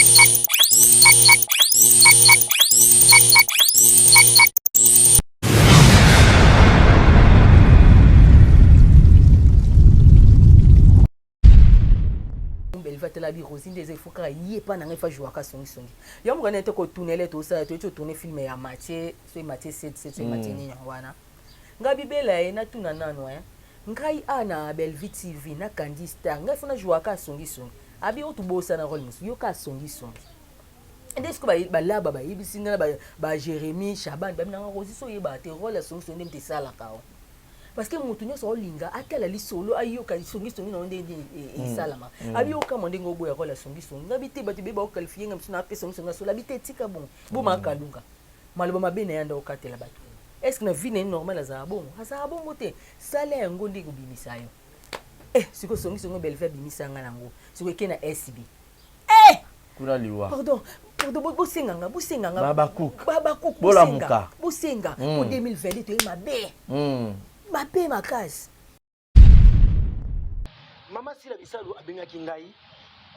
Belva tala bi Rosie nde eza il faut kaka ye epa na ngai fa jouaka songisongi yango mokana ete kotunele tosala toyeti otourne film ya Mathieu soki Mathieu 7 7 soki Mathieu nini yango wana ngai bibela ye natuna nano eh ngai a na Bellevue TV na Candy Star ngai fo na jouaka songisongi abi oyo tobosana role mosusu yo kaka songisongi nde sikoyo balaba bayebisi ngai na ba Jérémie Chaban babi nanga Rosie so oyebaka te role ya songisongi nde moto esalaka o parce que moto nyonso aolinga atala lisolo ayoka songisongi na yo ndenge nini esalama abi okamwa ndenge oboya role ya songisongi ngabi te bato ebeye baoqualifie nga misu na ape songisongi asola abi te tika bongo boma akalunga maloba mabe na ye anda okatela bato. Est ce que na vie na ye normal azala bongo? Azala bongo te. Sala yango nde ekobimisa yo. Eh, sikoyo songisongi Bellevue abimisa nga nango sikoyo eke na SB. Eh! Kuna liwa. Pardon, pardon, bosenga nga, bosenga nga. Babakuk. Babakuk. Bolamuka. Bosenga. Po 2022 toye mabe. Mabe makasi. Mama Sila Bisalu abengaki ngai,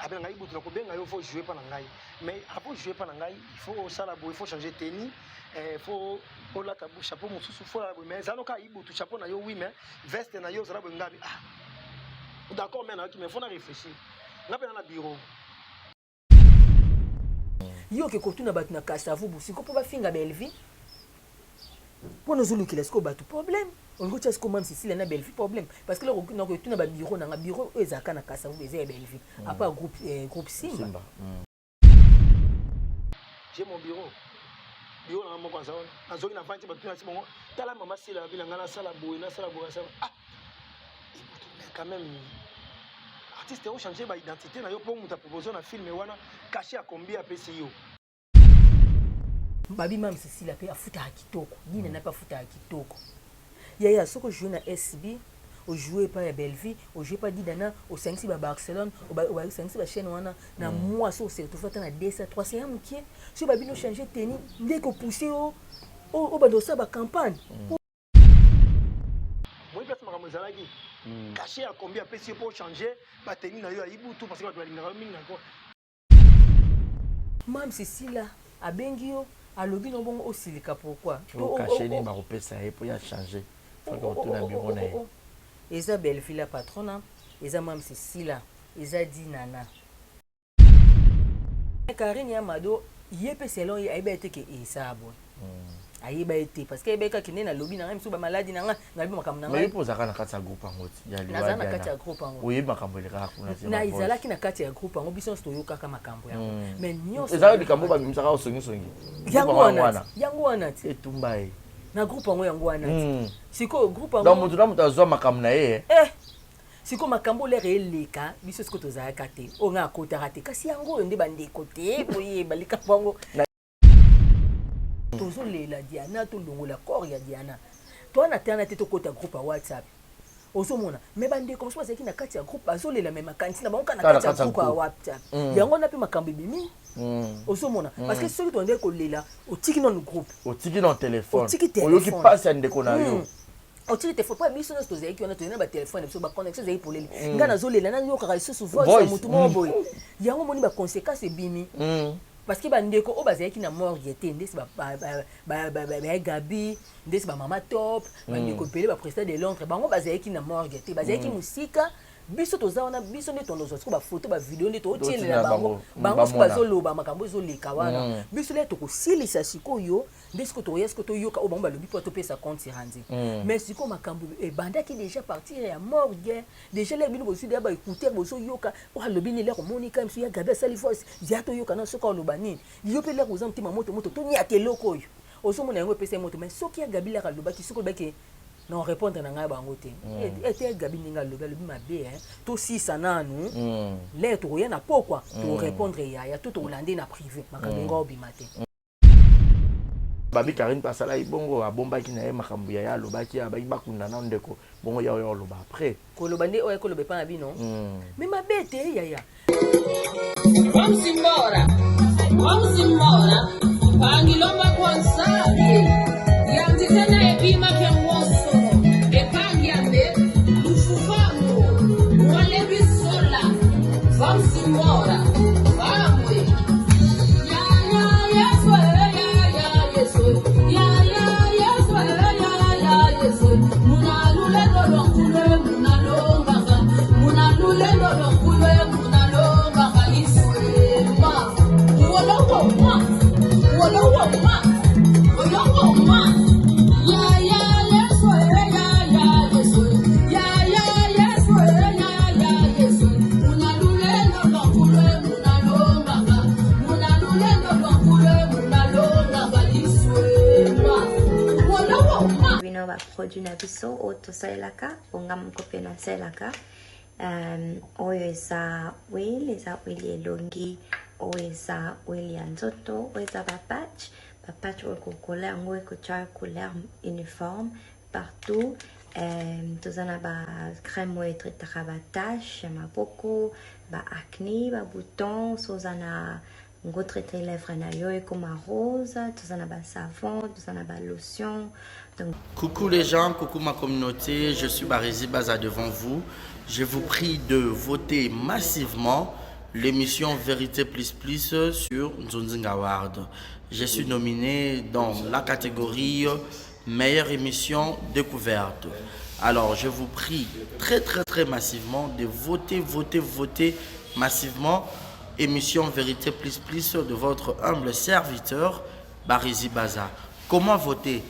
abenga ngai butu na kobenga yo faut jouer pa na ngai, mais avant jouer pa na ngai il faut osala boye, il faut changer tenue, il faut olata chapeau mosusu, faut olala boye, mais ezala kaka ibutu chapeau na yo oui, mais veste na yo ozala boye ngabi ah d'accord, mais nayoki, mais faut na réfléchir nga mpe na na bureau. Yo oke kotuna bato na Kasavubu sikoyo mpo bafinga Bellevue mpo nozolukela sikoyo bato problème, olingi otia sikoyo mame Cecilia na Bellevue problème, parce que loko nakotuna ba bureau nanga, bureau oyo ezalaka na Kasavubu eza ya Bellevue à part groupe, groupe Simba, Simba. J'ai mon bureau, bureau nanga moko aza wana, nazongi na vandi bato nati bongo tala mama Sila abi na ngai nasala boye, nasala boye, nasala ah ibutu, mais quand même artiste ochange ba identité na yo mpo moto apropose na film wana cachet ya combien apesi yo. Babi mame Cecilia mpe afutaka kitoko, dina na mpe afutaka kitoko. Yaya soki ojoue na SB, ojoue epai ya Bellevue, ojoue epai Didana, osangisi ba Barcelone, osangisi ba chaîne wana na mois so oseretrouve ata na 200 300 ya mokie. Soki babino change tenue nde kopousse yo obanda osala ba campagne. Moi place makambo ezalaki cachet ya combien apesi yo mpo ochange bateni na yo ya ibutu, parce que bato balingaka yo mingi na Mame Cecilia abengi yo alobi no bongo osilika pourquoi? Cachet nini bakopesa ye mpo ya change soki otuna bureau na ye. Eza Bellevue la patrona, eza Mame Cecilia, eza Dinana. Karine ya Mado ye mpe selon ye ayeba ete ke esala boye, ayeba ye te parce que ayeba kaka nde nalobi na ngai mosusu bamaladi na ngai, nalobi makambo na ngai. Mpo ozalaka na kati ya groupe yango Naza na kati ya groupe yango. Oyebi makambo elekaka kuna. Na ezalaki na kati ya groupe yango, biso nyonso toyokaka makambo yango, mais nyonso ezalaki likambo babimisaka osongisongi. Yango wana, yango wana ti etumba ye na groupe yango, yango wana ti sikoyo groupe yango. Donc moto na moto azwa makambo na ye. Eh, sikoyo makambo lere eleka biso sikoyo tozalaka te, oyo ngai akotaka te, kasi yango oyo nde bandeko te boyeba likambo yango. Tozolela Diana, tolongola corps ya Diana, towana tana te, tokota groupe ya WhatsApp ozomona me bandeko mosusu bazalaki na kati ya groupe bazolela, me makanisi na bango kaka na kati ya groupe ya WhatsApp yango wana mpe makambo ebimi ozomona, parce que soki tondeki kolela otiki nanu groupe. Otiki na telefone. Otiki telefone, oyoki mpasi ya ndeko na yo. Otiki telefone mpo biso nyonso tozalaki wana, tozali na batelefone na biso, baconnexion ezali polele. Ngai nazolela, nayokaka lisusu voice ya motu moko boye, yango omoni baconséquence ebimi, parce que bandeko oyo bazalaki na morgue te, ndesi baya Gabi, ndesi bamama Top, bandeko ebele, baprésident de Londres, bango bazalaki na morgue te, bazalaki mosika. Biso toza wana, biso nde tondozwa sikoyo bafoto, bavideo nde totielela bango. Bango soki bazoloba makambo ezoleka wana, biso nde tokosilisa sikoyo, nde sikoyo tokoya sikoyo toyoka oyo bango balobi mpo topesa compte rendu. Mais sikoyo makambo ebandaki déjà partir ya morgue déjà, lere bino bozwi deya baécouteur, bozoyoka oyo alobi nini, lere omonika miso ya Gabi asali voice ya toyoka na soki aloba nini, yo mpe lere oza motema moto moto, toniaka eloko oyo ozomona yango epesa ye moto. Mais soki ya Gabi lere alobaki, soki olobaki na répondre na ngai bango te, ete ya Gabi ndenge alobi, alobi mabe, tosisa nanu lere tokoya na pokwa torépondre yaya to tokolande na privé, makambo yango obima te. Babi Karine mpe asalaki bongo, abombaki na ye makambo ya ye, alobaki abaki bakunda na ndeko bongo ya oyo oloba après. Koloba nde oyo koloba epa na bino, me mabe te yaya. Wamusimbora, wamusimbora, pangilomba kwa nzambe, yanditena ebima kengwosolo, epangiambe, lufufango, walebisola, wamusimbora, vamwe. bino ba produit na biso oyo tosalelaka, po nga moko mpe nasalelaka. Oyo eza huile, eza huile ya elongi, oyo eza huile ya nzoto, oyo eza ba patch, ba patch oyo kokola yango ekotia couleur uniforme partout. Toza na ba crème oyo etraitaka ba tache ya maboko, ba acné, ba bouton, so oza na ngo traite lèvre na yo ekoma rose. Toza na ba savon, toza na ba lotion. Donc Coucou les gens, coucou ma communauté, je suis Barési Baza devant vous. Je vous prie de voter massivement l'émission Vérité Plus Plus sur Nzonzing Award. Je suis nominé dans la catégorie meilleure émission découverte. Alors, je vous prie très très très massivement de voter, voter, voter massivement émission Vérité Plus Plus de votre humble serviteur Barési Baza. Comment voter?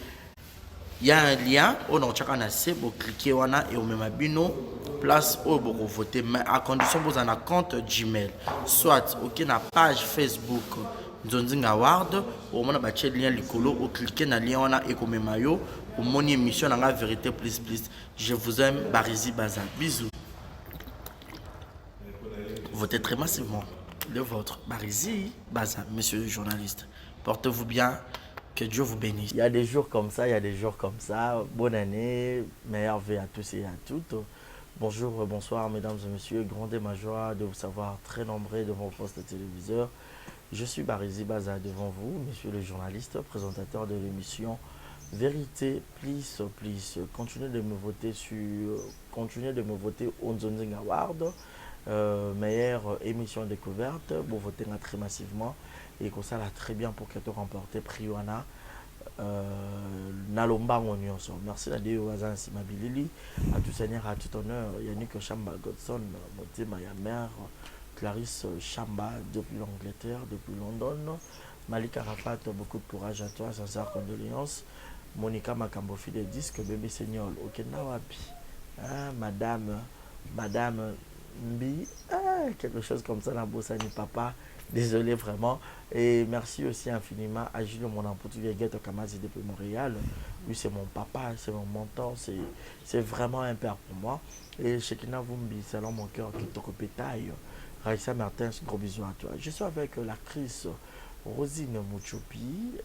Il y a un lien oyo nakotiaka na se, bocliquer wana e omema bino place oyo bokovote, mais à condition bozala na compte Gmail, soit oke na page Facebook Nzonzinga Award, omona batie lien likolo, ocliquer na lien wana, ekomema yo, omoni émission na nga Vérité Plus Plus. Je vous aime, Barési Baza, bisous. Votez très massivement de votre Barési Baza. Monsieur le journaliste, portez-vous bien. Que Dieu vous bénisse. Il y a des jours comme ça, il y a des jours comme ça. Bonne année, meilleurs vœux à tous et à toutes. Bonjour, bonsoir, mesdames et messieurs. Grande est ma joie de vous savoir très nombreux devant vos postes téléviseurs. Je suis Barési Baza devant vous, monsieur le journaliste, présentateur de l'émission Vérité Plus Plus. Continuez de me voter sur, continuez de me voter au Nzonzing Award, meilleure émission découverte. Vous votez très massivement et comme ça là très bien pour que tu remportes prix wana na lombango nyonso. Merci na Dieu waza nsima bilili, à tout seigneur, à tout honneur. Yannick Chamba Godson Motema ya mère Clarisse Chamba depuis l'Angleterre, depuis London. Malik Arafat, beaucoup de courage à toi, sincère condoléances. Monica Makambo, fille de disque, bébé Seigneur, Okenda wapi, hein, madame Mbi, ah, quelque chose comme ça, nabosani papa. Désolé vraiment. Et merci aussi infiniment à Julio Monamputu, Ghetto Kamazi depuis Montréal. Lui, c'est mon papa, c'est mon mentor, c'est vraiment un père pour moi. Et Shekina Vumbi, selon mon cœur, qui pétaille. Raïssa Mertens, gros bisous à toi. Je suis avec l'actrice Rosine Mutshopi,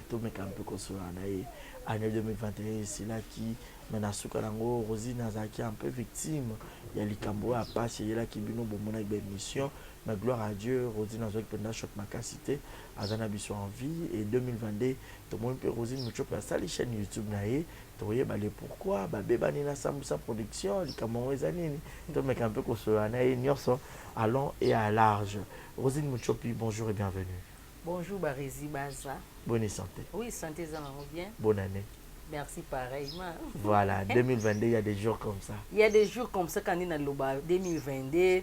Tomeka un peu année 2021, c'est là qui menace nango. Rosine azalaki un peu victime. Il y a likambo à passer, il y a qui bino bomona émission. Mais gloire à Dieu, Rosine azwaki mpenza choc makasi te, aza na biso en vie. Et 2022, tomoni mpe Rosine Mutshopi asali chaîne YouTube na ye. Toyeba le pourquoi babebani na Sambusa Production, likambo yango eza nini, tomeka mpe kosolola na ye nyonso à long et à large. Rosine Mutshopi, bonjour et bienvenue. Bonjour Barési Baza. Bonne santé? Oui, santé eza nango bien. Bonne année. Merci pareillement. Voilà, 2022, il y a des jours comme ça. Il y a des jours comme ça. Quand naloba 2022,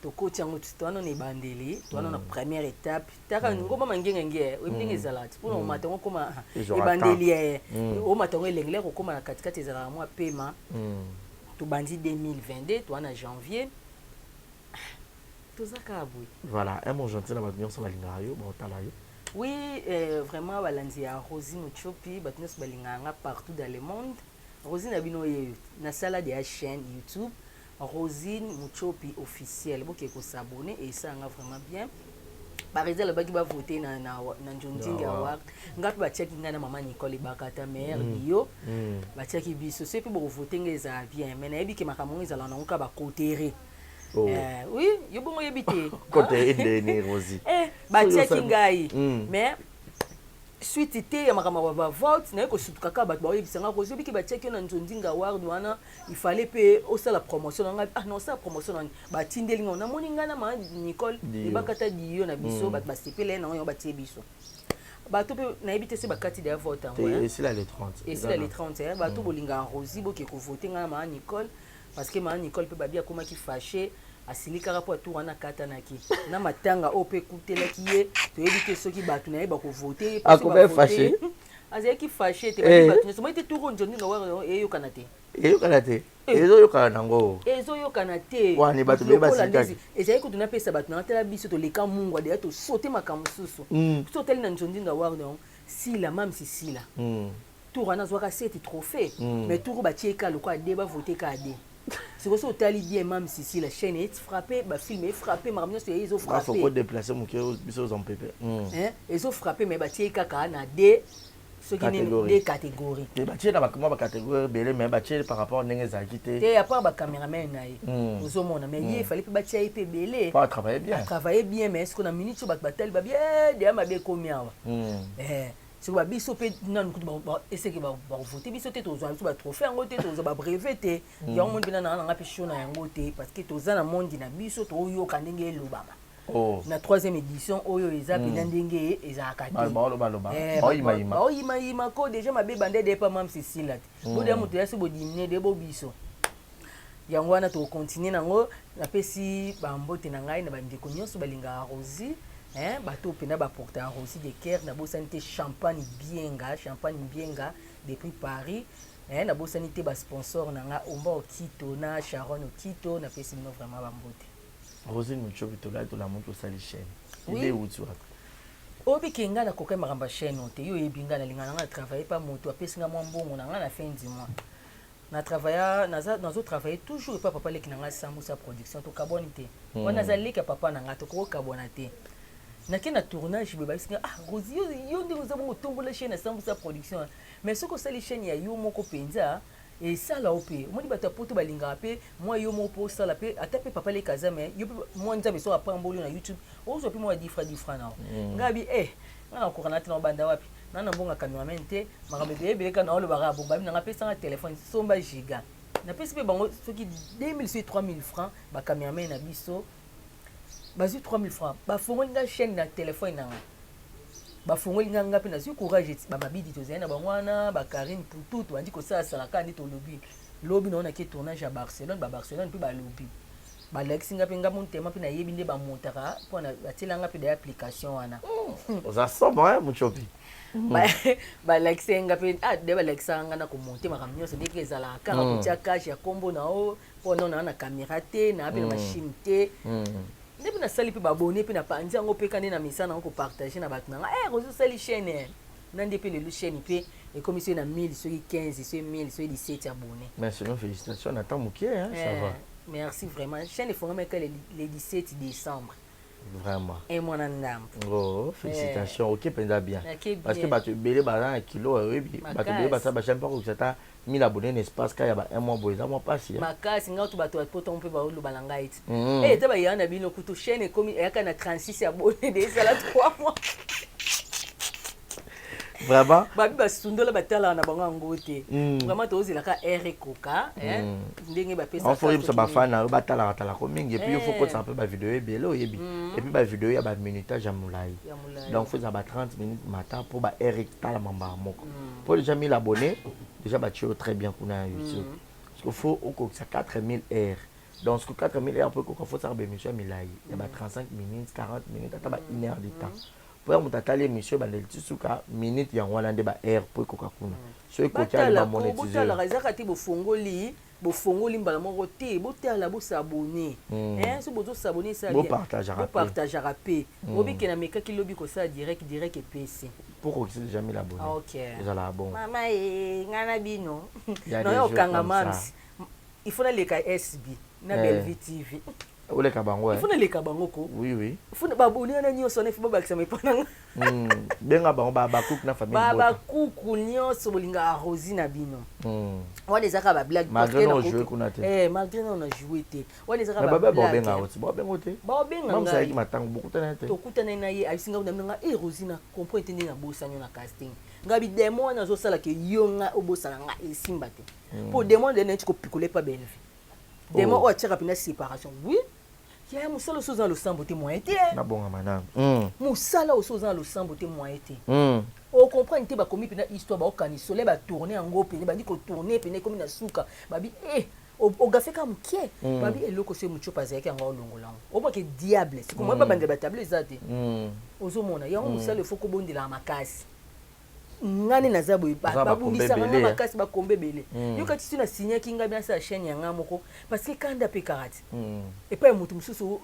tokoti yango, towana na ebandeli, towana na première étape. Taka ngoma mangenge, oyebi ndenge ezalaka ti mpona omata yango okoma ebandeli, omata yango elengele, kokóma na katikati ezalaka mwa pema. Tobandi 2022, towana na janvier, toza kaka boye. Voilà, un mot gentil na bato nyonso balingaka yo, baotala yo. Oui, vraiment, balandi ya Rosine Mutshopi, bato nyonso balingaka nga partout dans le monde, Rosine na bino ye nasala deya chaîne YouTube Rosine Mutshopi officiel, boke kos'abonner, esalanga vraiment bien. Barési alobaki bavote na Nzonzingi Award, nga mpe batiaki ngai na mama Nicole Ebakata, meilleur bio. Batiaki biso, so mpe bokovote ngai, ezala bien. Mais nayebi ke makambo ngo ezala nango kaka bakotere. Oh. Oui, yo bongo oyebi te. Kotere ndeni, Rosi? Batiaki ngai, mais suite te ya makambo ya bavote, naye kosutuka kaka bato baoyebisa nga: "Rosi, obiki batiaki yo na Nzondinga Award wana, il fallait mpe osala promotion na ngai." Ah non, osala promotion na batindeli ngai, namoni ngai na mama Nicole Ebakata diyo na biso, bato basepela ye nango, yango batie biso. Bato mpe nayebi te so bakati deya vote yango. Esila le 30. Esila le 30. Bato bolingaka Rosi, boke kovote ngai na mama Nicole, parce que mama Nicole mpe babi akomaki fâché, asilikaka mpo atour wana akatanaki na matanga oyo mpe ekutelaki ye. Toyebi te soki bato na ye bakovote. Akomaki fâché? Azalaki fâché te. Bato nyonso moi te, tour oyo Nzondinga wana eyokana te. Eyokana te, ezoyokana nango. Ezoyokana te. Wani bato be basilikaki. Ezali kutu napesa bato na tala biso toleka mungwa deya, tosote makambo mosusu. So otali na Nzondinga Award yango, sila mamsi sila. Tour wana azwaka 7 trophée, mais tour batie ka lokola de bavote ka de. Sikoyo so otali bien, Mame Sisi, la chaîne efrappe, bafilm efrappe, makambo nyonso ye ezofrappe. Déplace moke, biso oza mopepe. Ezofrappe, mais batie kaka na de soki nini, de catégorie. Batie na mwa bacatégorie ebele, mais batie par rapport ndenge ezalaki te. Te, à part bacameraman na ye, ozomona, mais ye efali mpe batia ye mpe ebele. Travaille bien. Travaille bien, mais sikoyo na minute oyo bato batali babi deya mabe ekomi awa. Soki babiso mpe nanu kutu eseke bavote biso te, tozwa biso batrophée yango te, tozwa babrevet te. Yango moni mpena nanga nanga mpe sho na yango te, parce que toza na mondi na biso, toyoka ndenge elobama. Na troisième édition oyo eza mpena ndenge ezalaka te. Baoyimayima ko déjà mabe bande de epa Mame Cécile te, bodeya moto ya so bodimine de bo biso. Yango wana tokontinue nango. Napesi bambote na ngai na bandeko nyonso balingaka Rosie, bato mpena baporta Rosie de Caire. Nabosani te Champagne Bienga, Champagne Bienga depuis Paris. Nabosani te basponsor na nga, Omba Okito na Sharon Okito. Napesi bino vraiment bambote. Rosine Mutshopi, tolai tolamuki, osali chaîne. Idée euti wapi? Oyebiki ngai nakokai makambo ya chaîne oyo te. Yo oyebi ngai, nalinga na ngai na travaille pa moto apesi ngai mwa mbongo na ngai na fin du mois. Na travailla, nazo travaille toujours epa papa leki na ngai, Sambusa Production. Tokabwani te, wana aza leki ya papa na ngai, tokokabwana te. Nake na tournage boye, bayebisi ngai: "Ah Rosi, yo, yo ndenge oza bongo, otombola chaîne ya Sambusa Production, mais soki osali chaîne ya yo moko mpenza, esala yo mpe." Omoni, bato ya poto balingaka mpe mwa yo moko mpo osala mpe, ata mpe papa leki aza, mais yo mpe mwa Nzambe soki apamboli yo na YouTube, ozwa mpe mwa 10 francs, 10 francs na yo. Ngai bi ngai nakoka na te, na obanda wapi? Na mbongo cameraman te, makambo ebele ebele kaka naolobaka bongo. Babi nanga apesanga telefone, somba giga. Napesi mpe bango soki 2000, soki 3000 francs. Bacameraman na biso bazwi 3000 francs, bafongoli nga chaîne na telefone na nga, bafongoli nga. Nga mpe nazwi courage, bamabidi tozali na bango wana, bakarine putu, tobandi kosalasala kaka nde tolobi. Lobi naonaki tournage ya Barcelone, babarcelone mpe balobi, balakisi nga mpe nga montema mpe nayebi nde bamontaka mpona batielanga mpe daya application wana. Oza somo, Mutshopi. Balakisi nga mpe de balakisaka nga na komonte makambo nyonso ndenge ezalaka, kaka kotia cage ya nkombo na o mpo no naa na caméra te, naa mpe na machine te. Nde mpe nasali mpe babone mpe napanzi yango mpe ka nde na misala nango kopartage na bato na nga: "Eh, ozosali chaîne na nde." Mpe lelo chaîne mpe ekomi soki na 1000, soki 15, soki 1000, soki 17 abonné. Mais sinon, félicitations na temps moke, hein, ça va. Merci vraiment. Chaîne efongami le 17 décembre. Vraiment. Un mois na ndambo. Oh, félicitations, ok, mpenza bien, parce que bato ebele baza na kilo. Oyebi, bato ebele basala bachaîne mpo akokisa ata 1000 abonné na espace ka ya ba un mois boye, eza mwa mpasi. Makasi. Ngai to bato bapoto mpe baoloba na ngai ti ete bayaka na bino kutu chaîne ekomi eyaka na 36 abonné de ezala 3 mois. Vraiment. Babi basundola, batalaka na bango yango te. Vraiment, tozelaka aire ekoka ndenge bapesaka. Oyebisa bafan na yo batalaka talako mingi, et puis yo faut kotisaka mpe bavideo ebele, oyebi, et puis bavideo ya baminutage ya molai, donc faut ezala ba 30 minutes mata mpo ba aire etalama mbala moko, mpo déjà 1000 abonnés déjà batie yo très bien kuna ya YouTube, parce que faut okokisa 4000 heures. Donc ce que 4000 heures mpo ekoka, faut osala baémission ya milai ya ba 35 minutes, 40 minutes, ata ba 1 heure de temps, po ya moto atali émission ebandeli ti suka minute yango wana nde ba heure po ekoka kuna. So ekoki ale bamonétise. Botalaka, ezaka te bofongoli, bofongoli mbala moko te. Botala, bosabone. So bozosabone, bopartageaka. Mpe obike namekaki lobi kosala direct, direct epesi. Pour kokisa déjà 1000 abonnés, ezalaka bon. Mama e ngai na bino nayo okanga mams, il faut naleka SB na Bellevue TV. Oleka bango. Il faut naleka bango ko. Oui. Faut baboni wana nyonso wana, il faut babakisa epa nanga. Benga bango bakuku na famille. Bakuku nyonso bolingaka Rosi na bino, wana ezaka bablague. Malgré no jouer kuna te. Malgré no na jouer te, wana ezaka. Babenga oti, babenga te. Babenga ngai matango bokutana te. Tokutana na ye, ayebisi ngai na nga: "E Rosi, na comprendre te nde nabosani yo na casting." Ngai bi demo wana azosalaka yo nga obosana nga, esimba te, mpo demo nde neti kopikola epa Bellevue, demo oyo atiaka mpena séparation. Oui, yaya, mosala oso oza na losambo te, moyen te. Nabongama nanu. Mosala oso oza na losambo te, moyen te. Ocomprendre te, bakomi mpena histoire, baokani soleil, batourne yango pene, bandi kotourne pene, ekomi na suka, babi e ogafe kaka mokie, babi eloko soki Mutiopa azalaki yango, olongola yango, omwake diable. Sikomo babandela batableau eza te. Ozomona yango, mosala efo kobondelaka makasi. Nga nde naza boye, babundisaka nga makasi, bakombe ebele. Yoka ti so nasignaki ngai nasala chaîne ya nga moko, parce que kanda mpe kaka ti epai ya moto mosusu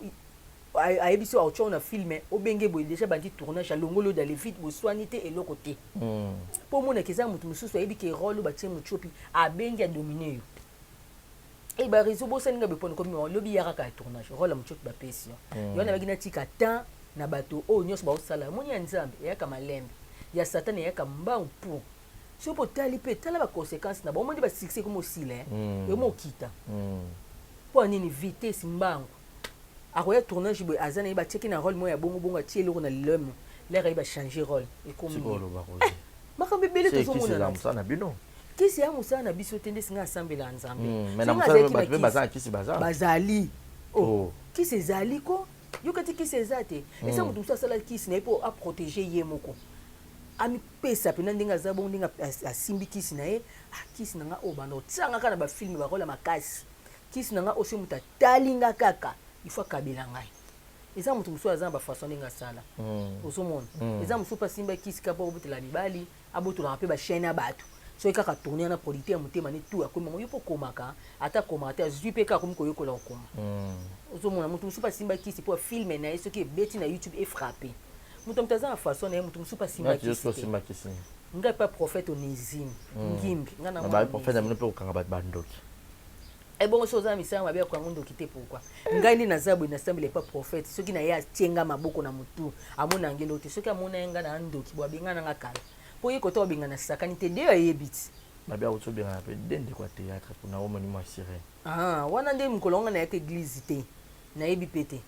ayebi so aotya na film, obenge boye, déjà bandi tournage, alongoli oyo dans le vide, boswani te, eloko te. Mpo omonaka eza moto mosusu ayebi ke role oyo batie Mutiopi, abengi adomine yo. E bareseau bosani nga bepone komi lobi ya kaka ya tournage, role ya Mutiopi bapesi yo. Yo wana nabaki natika temps na bato oyo nyonso baosala. Omoni, ya Nzambe eyaka malembe, ya Satan eyaka mbangu. Pour soki mpo otali mpe tala baconséquence na bango, omoni basuccès ekomi osila, ekomi okita. Mpo ya nini? Vitesse, mbangu. Akoya tournage boye, aza na ye, batiaki na role moko ya bongo bongo, atie eloko na lilemo lere aye, bachange role, ekomi makambo ebele. Tozomona mosala na bino. Kisi ya mosala na biso te. Nde singa asambela Nzambe. Bazali. Oh, kisi ezali ko yoka ti kisi eza te. Eza moto mosusu asala kisi na ye mpo aprotéger ye moko, amipesa mpena ndenge aza bongo, ndenge asimbi kisi na ye. Kisi na nga oyo banda otianga kaka na bafilms, barole ya makasi. Kisi na nga oyo soki moto atali nga kaka, il faut akabela ngai. Eza moto mosusu aza na bafaçon ndenge asala. Ozomona, eza mosusu mpe asimba kisi kaka mpo abotela mibali, abotolaka mpe bachaîne ya bato. Soki kaka tourne na producteur ya motema ne tu akomi bango, yo mpo okomaka, ata akomaka te, azwi mpe kaka akomi koyekola kokoma. Ozomona, moto mosusu mpe asimba kisi mpo afilme na ye soki ebeti na YouTube, efrappe moto. Moto aza na façon na ye. Moto mosusu mpe asimba kisi te. Ngai mpe prophète Onésime Ngimbi, ngai na prophète na bino mpe kokanga bato bandoki. Ebongo soki oza na misala mabe, akoyango ndoki te? Pourquoi ngai nde naza boye, nasambela epa prophète, soki na ye atie nga maboko na motu, amona angelo te. Soki amona ye nga na ndoki bo, abenga nanga kala mpo ye kota obenga na sakani te, de ayebi ti. Babi akuti obengana mpe de ndeko ya théâtre mpona omoni mwa sirene. Ah, wana nde mokolo nga nayaka église te, nayebi mpe te.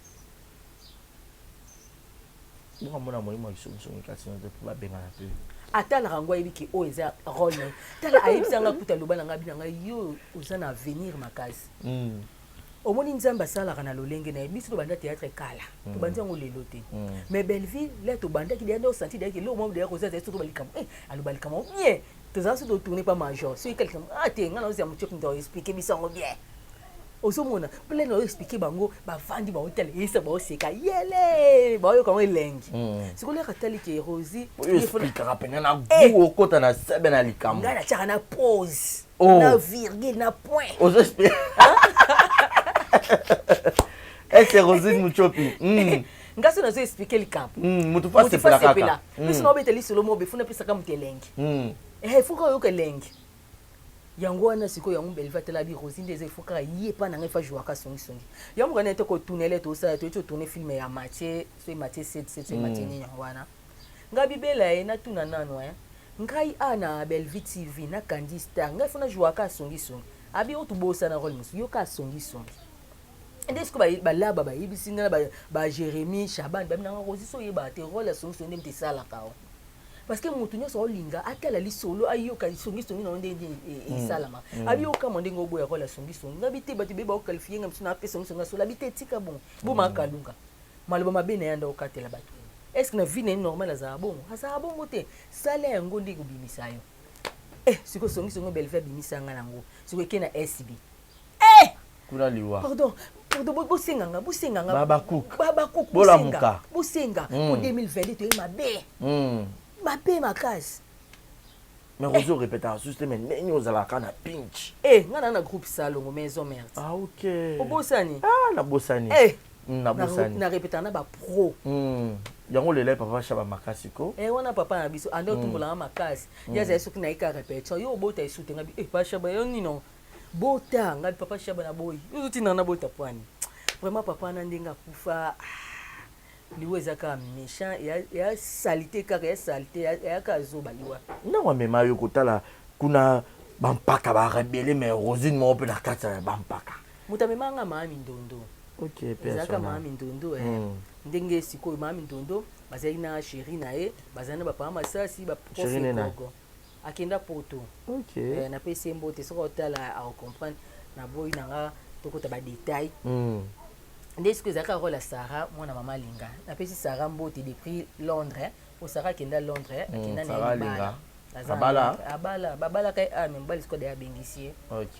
Bokamona molimo ya kisongisongi kati na te mpo babengana mpe. Atalaka yango, ayebi ke oyo eza role na ye. Tala, ayebisa nga kuta, aloba na ngai, bina ngai, yo oza na avenir makasi. Omoni, Nzambe asalaka na lolenge na ye. Biso tobanda théâtre kala, tobandi yango lelo te. Mais Belleville la, tobandaki deya nde osanti deya ke eloko moko deya koza ezali. Soki balikambo, aloba likambo bien, tozala so totourne pa major, soki ka likambo ah te, ngai naozela motu moto aexplique biso yango bien. Ozomona plein oyo explique bango, bavandi, baotala, eyesa, baoseka yele, baoyoka yango elengi. Sikoyo leka tali ke Rosi oyo expliquaka mpena na gu, okota na sebe na likambo. Ngai natiaka na pause, na virgule, na point. Ozo explique ese Rosine Muchopi. Nga so nazo explique likambo, motu fo asepela kaka. Biso na obeta lisolo mo befuna, apesaka moto elengi. Faut kaka oyoka elengi yango wana. Sikoyo yango Belva tala bi Rosi nde eza, ifo kaka ye epa na ngai, fa jouaka songisongi yango mokana ete kotunele. Tosala, toyeti otourne film ya Mathieu, soki Mathieu 7 7, soki Mathieu nini yango wana. Ngai bibela ye, natuna nano ngai a na Bellevue TV na Candy Star, ngai fo najouaka songisongi. Abi oyo tobosana role mosusu, yoka songisongi nde sikoyo balaba bayebisi ngai na ba Jérémie Chaban, babi nanga Rosi, so oyebaka te role ya songisongi nde moto esalaka o, parce que moto nyonso aolinga atala lisolo, ayoka songisongi na yo ndenge esalama. Abi okamwa ndenge oboya role ya songisongi. Ngabi te, bato ebeye baoqualifie nga misu na ape songisongi asolo. Abi te, tika bongo, bomaka kalunga maloba mabe na ye anda okatela bato. Est ce que na vie na ye normal azala bongo? Azala bongo te. Sala yango nde ekobimisa yo. Sikoyo songisongi Belve abimisa nga nango, sikoyo eke na SB. Kuna liwa. Pardon, pardon, bosenganga, bosenganga. Babakuk. Babakuk. Bolamuka. Bosenga po 2022 toye mabe, mabe makasi. Mais Rosi, orepetaka susu te, mais ndenge ozalaka na pinch. Nga na groupe Salongo Maison Merde. Ah, ok. Obosani? Ah, nabosani. Nabosani. Na répétaka na bapro. Yango lelo papa Shaba makasi ko. Wana papa na biso ande otumbolanga makasi. Ye azali soki nayeka répétition, yo obota esu te. Ngabi papa Shaba, yo nino bota. Ngabi papa Shaba na boyi, ozotinda na bota pwani. Vraiment, papa wana ndenge akufa, liwa eza kaka méchant, ya saleté kaka, ya saleté, ya kaka zoba liwa. Ntango amema yo kotala kuna bampaka barebele, mais Rosine moko mpe na kati ya bampaka. Moto amemanga maa Mindondo. Ezalaka maa Mindondo. Ndenge sikoyo maa Mindondo bazalaki na chéri na ye, bazali na bapapa Masasi, baprof akenda Poto. Napesi ye mbote, soki otala acomprendre. Naboyi na nga tokota badetail. Nde sikoyo ezalaka role ya Sara, mwana mama Alinga. Napesi Sara mbote depuis Londres, po Sara akenda Londres, akenda na ye libala. Abala, babalaka ye, me mobali sikoyo deya abengisi ye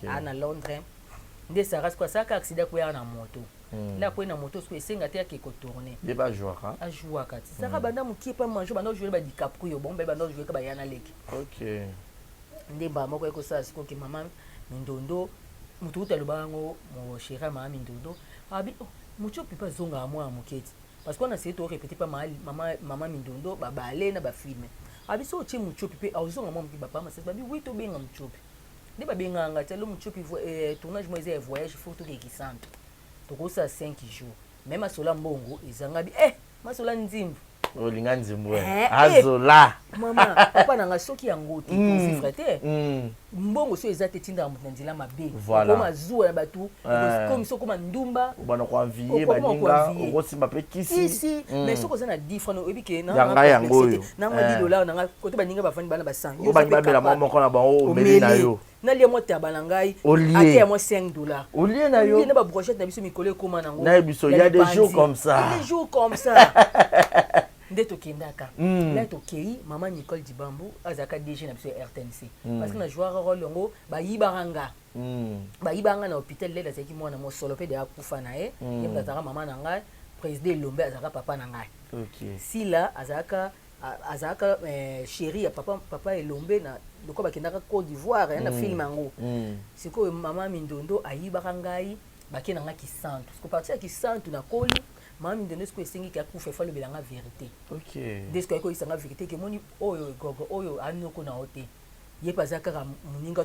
aa na Londres. Nde Sara sikoyo asalaka accident, akweyaka na moto. Nde akwei na moto, sikoyo esenga te ake kotourne. Ye bajouaka. Ajouaka ti Sara banda mokie pa manjo, banda ojouer badicaprio, bango mpe banda ojouer ka baya na leki. Nde mbala moko ekosala sikoyo ke mama Mindondo, moto kuta alobaka yango, chéri ya mama Mindondo abi, oh, motu oyo mpe azongaka mwana moke ti, parce que wana seye torépété mpa mama Mindondo, babale na bafilme. Abi so otie Mutshopi mpe azonga mwa moke. Bapapa Masasi babi wi, tobenga Mutshopi. Nde babengaka ngai ti alo Mutshopi, tournage moko eza ya voyage, faut tokeki centre, tokosala 5 jours, mais masola mbongo ezanga bi masola nzimbu. Olinga nzimbu. Azola. Mama papa na ngai, soki yango te, tovivre te. Mbongo so eza te, tindaka moto na nzela mabe. Okoma zuwa na bato, komi so okoma ndumba. Obanda koenvier baninga, okosimba mpe kisi. Kisi. Mais soki oza na 10 francs, oyebi ke Yanga yango oyo. Nanga 10 dollar nanga kote, baninga bafandi bana ba 100. Oyo bangi babela mwa moko na bango, omeli na yo. Nalia mwa taba na ngai, ate ya mwa 5 dollar. Olie na yo. Na babrochette na biso mikolo ekóma nango. Nayebi so, y a des jours comme ça. Des jours comme ça nde tokendaka. La tokei, mama Nicole Dibambu azalaka DG na biso ya RTNC, parce que na jouaka rôle yango, bayibaka nga. Bayibaka nga na hôpital. Lele azalaki mwana mosolo mpe deya akufa na ye. Ye moto azalaka mama na ngai, président Elombe azalaka papa na ngai. Sila azalaka chéri ya papa Elombe na lokola bakendaka Côte d'Ivoire ya na film yango. Sikoyo mama Mindondo ayibaka ngai, bake na nga Kisantu. Siko partir ya Kisantu nakoli. Mama Mindondo sikoyo esengiki akufa, efa alobela nga vérité. Nde sikoyo akoyisa nga vérité ke moni oyo gogo oyo anoko na yo te, ye mpe aza kaka moninga,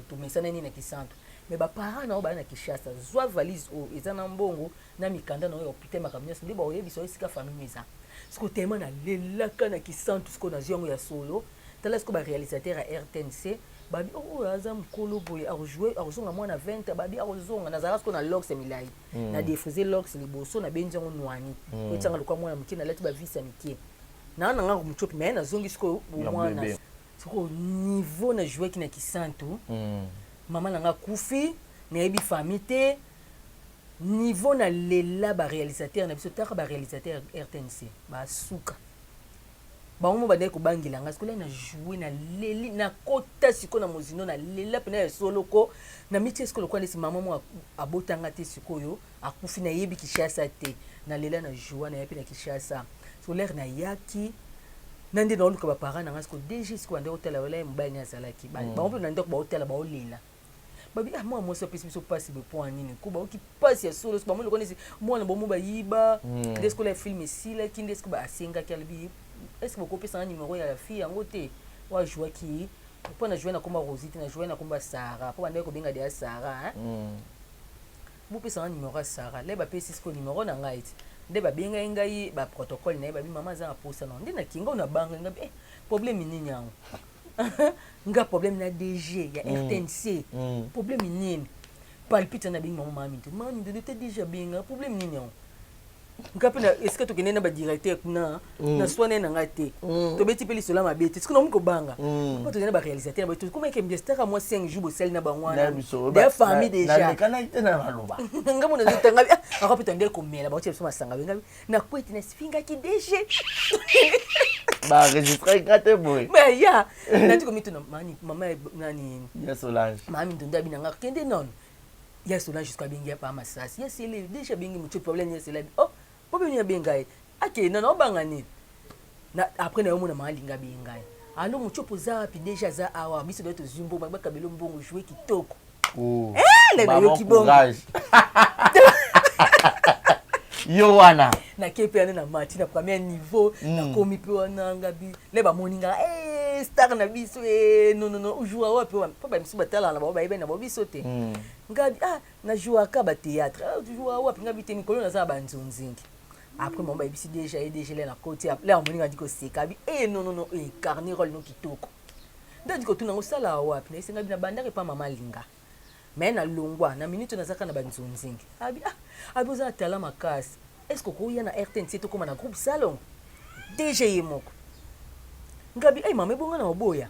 tomesana nini na Kisantu, mais baparent na yo baya na Kinshasa. Zwa valise oyo eza na mbongo na mikanda na oyo ya hôpital, makambo nyonso nde baoyebisa oyo esika famille eza. Sikoyo tema nalelaka na Kisantu, sikoyo nazwi yango ya solo. Tala sikoyo baréalisateur ya RTNC babi oyo aza mokolo boye, akojoue, akozonga mwana 20. Babi akozonga. Nazalaka sikoyo na locks ya milai, na défrise locks liboso, nabendi yango nwani po etianga lokwa mwana moke, nalati bavisi ya mike naa nanga motiopi, mais nazongi sikoyo bomwana. Sikoyo niveau na jouaki na Kisantu, mama na nga akufi, nayebi famille te. Niveau nalela baréalisateur na biso, taka baréalisateur RTNC basuka bango mo bandaki kobangela nga. Sikoyo na joue, naleli, nakota sikoyo na mozindo, nalela mpena ya soloko na mitie. Sikoyo lokola neti mama mo abotanga te, sikoyo akufi, nayebi Kinshasa te. Nalela na joue, naye mpe na Kinshasa. Sikoyo lere nayaki na nde naoluka baparent na nga. Sikoyo DG sikoyo bandaki kotala wala ye mobali ne azalaki bango mpe na ndako, baotala, baolela, babi: "Ah, mwana mwasi apesi biso mpasi boye mpo ya nini?" Ko baoki mpasi ya solo, bamoni lokola neti mwana bomo bayiba. Nde sikoyo ya film esilaki, nde sikoyo asengaki, alobi: "Est ce que bokopesanga numéro ya fille yango te oyo ajouaki?" Mpo na joue na komba Rosi te, na joue na komba Sara, mpo bandaki kobenga deya Sara. "Bopesanga numéro ya Sara." Le bapesi sikoyo numéro na ngai ti nde babengai ngai baprotocole na ye, babi: "Mama aza na posa na nde." Nakinga oyo nabanga ngai: "Eh, problème nini yango nga? Problème na DG ya RTNC, problème nini?" Palpite na bengi mama, mama Mindondo, mama Mindondo te, DG abenga, problème nini yango nga mpe? Esika tokende na badirecteur kuna, na swane na ngai te, tobeti mpe lisolo ya mabe te. Sikoyo nakomi kobanga mpo tozali na baréalisateur na bato komeke mbestaka mwa 5 jours bosali na bango wana deya famille déjà. Nalekanaki te na maloba. Nga mona ezotanga ako mpe tande komela, baotia biso masanga, bengabi nakweti, nasifingaki DG. Baenregistre nga te boye. Mais ya nati komituna mama nani. Ya Solange. Mama Mindondo abi nanga kende nono ya Solange. Jusqu'à abengi ya pa Masasi, ya sele déjà abengi motu, problème ya sele abi: "Oh, po beni abenga ye, akende na obanga nini?" Na après na yo mona mama alinga abenga ye: "Alo motu, oza wapi?" "Déjà aza awa, biso doye tozwi mbongo, bakabelo mbongo, joue kitoko." Oh. Le nayoki bongo. Yo wana. Nake mpe wana na mati na premier niveau, nakomi mpe wana, ngabi le bamoni nga: "Eh, star na biso." E non, non, non, ojoua wapi? Mpo bamisu batalaka na bango, bayebi na bango biso te. Ngabi: "Ah, najouaka bathéâtre." "Ah, ojoua wapi?" Ngabi: "Te, mikolo naza na banzonzingi." Après mamo bayebisi déjà ye déjà le na koti le, amoni nga ndi koseka, abi: "E non, non, non, incarne rôle no kitoko." Nde andi kotuna ngo: "Osala wapi?" Nayesi ngabi: "Na bandaka epa mama Alinga, mais nalongwa na minute oyo, nazaka na banzonzingi." Abi: "Ah," abi: "oza na tala makasi, est ce que okoya na RTNC, tokóma na groupe salon DG ye moko?" Ngabi: "Ei mama, ebonga na oboya."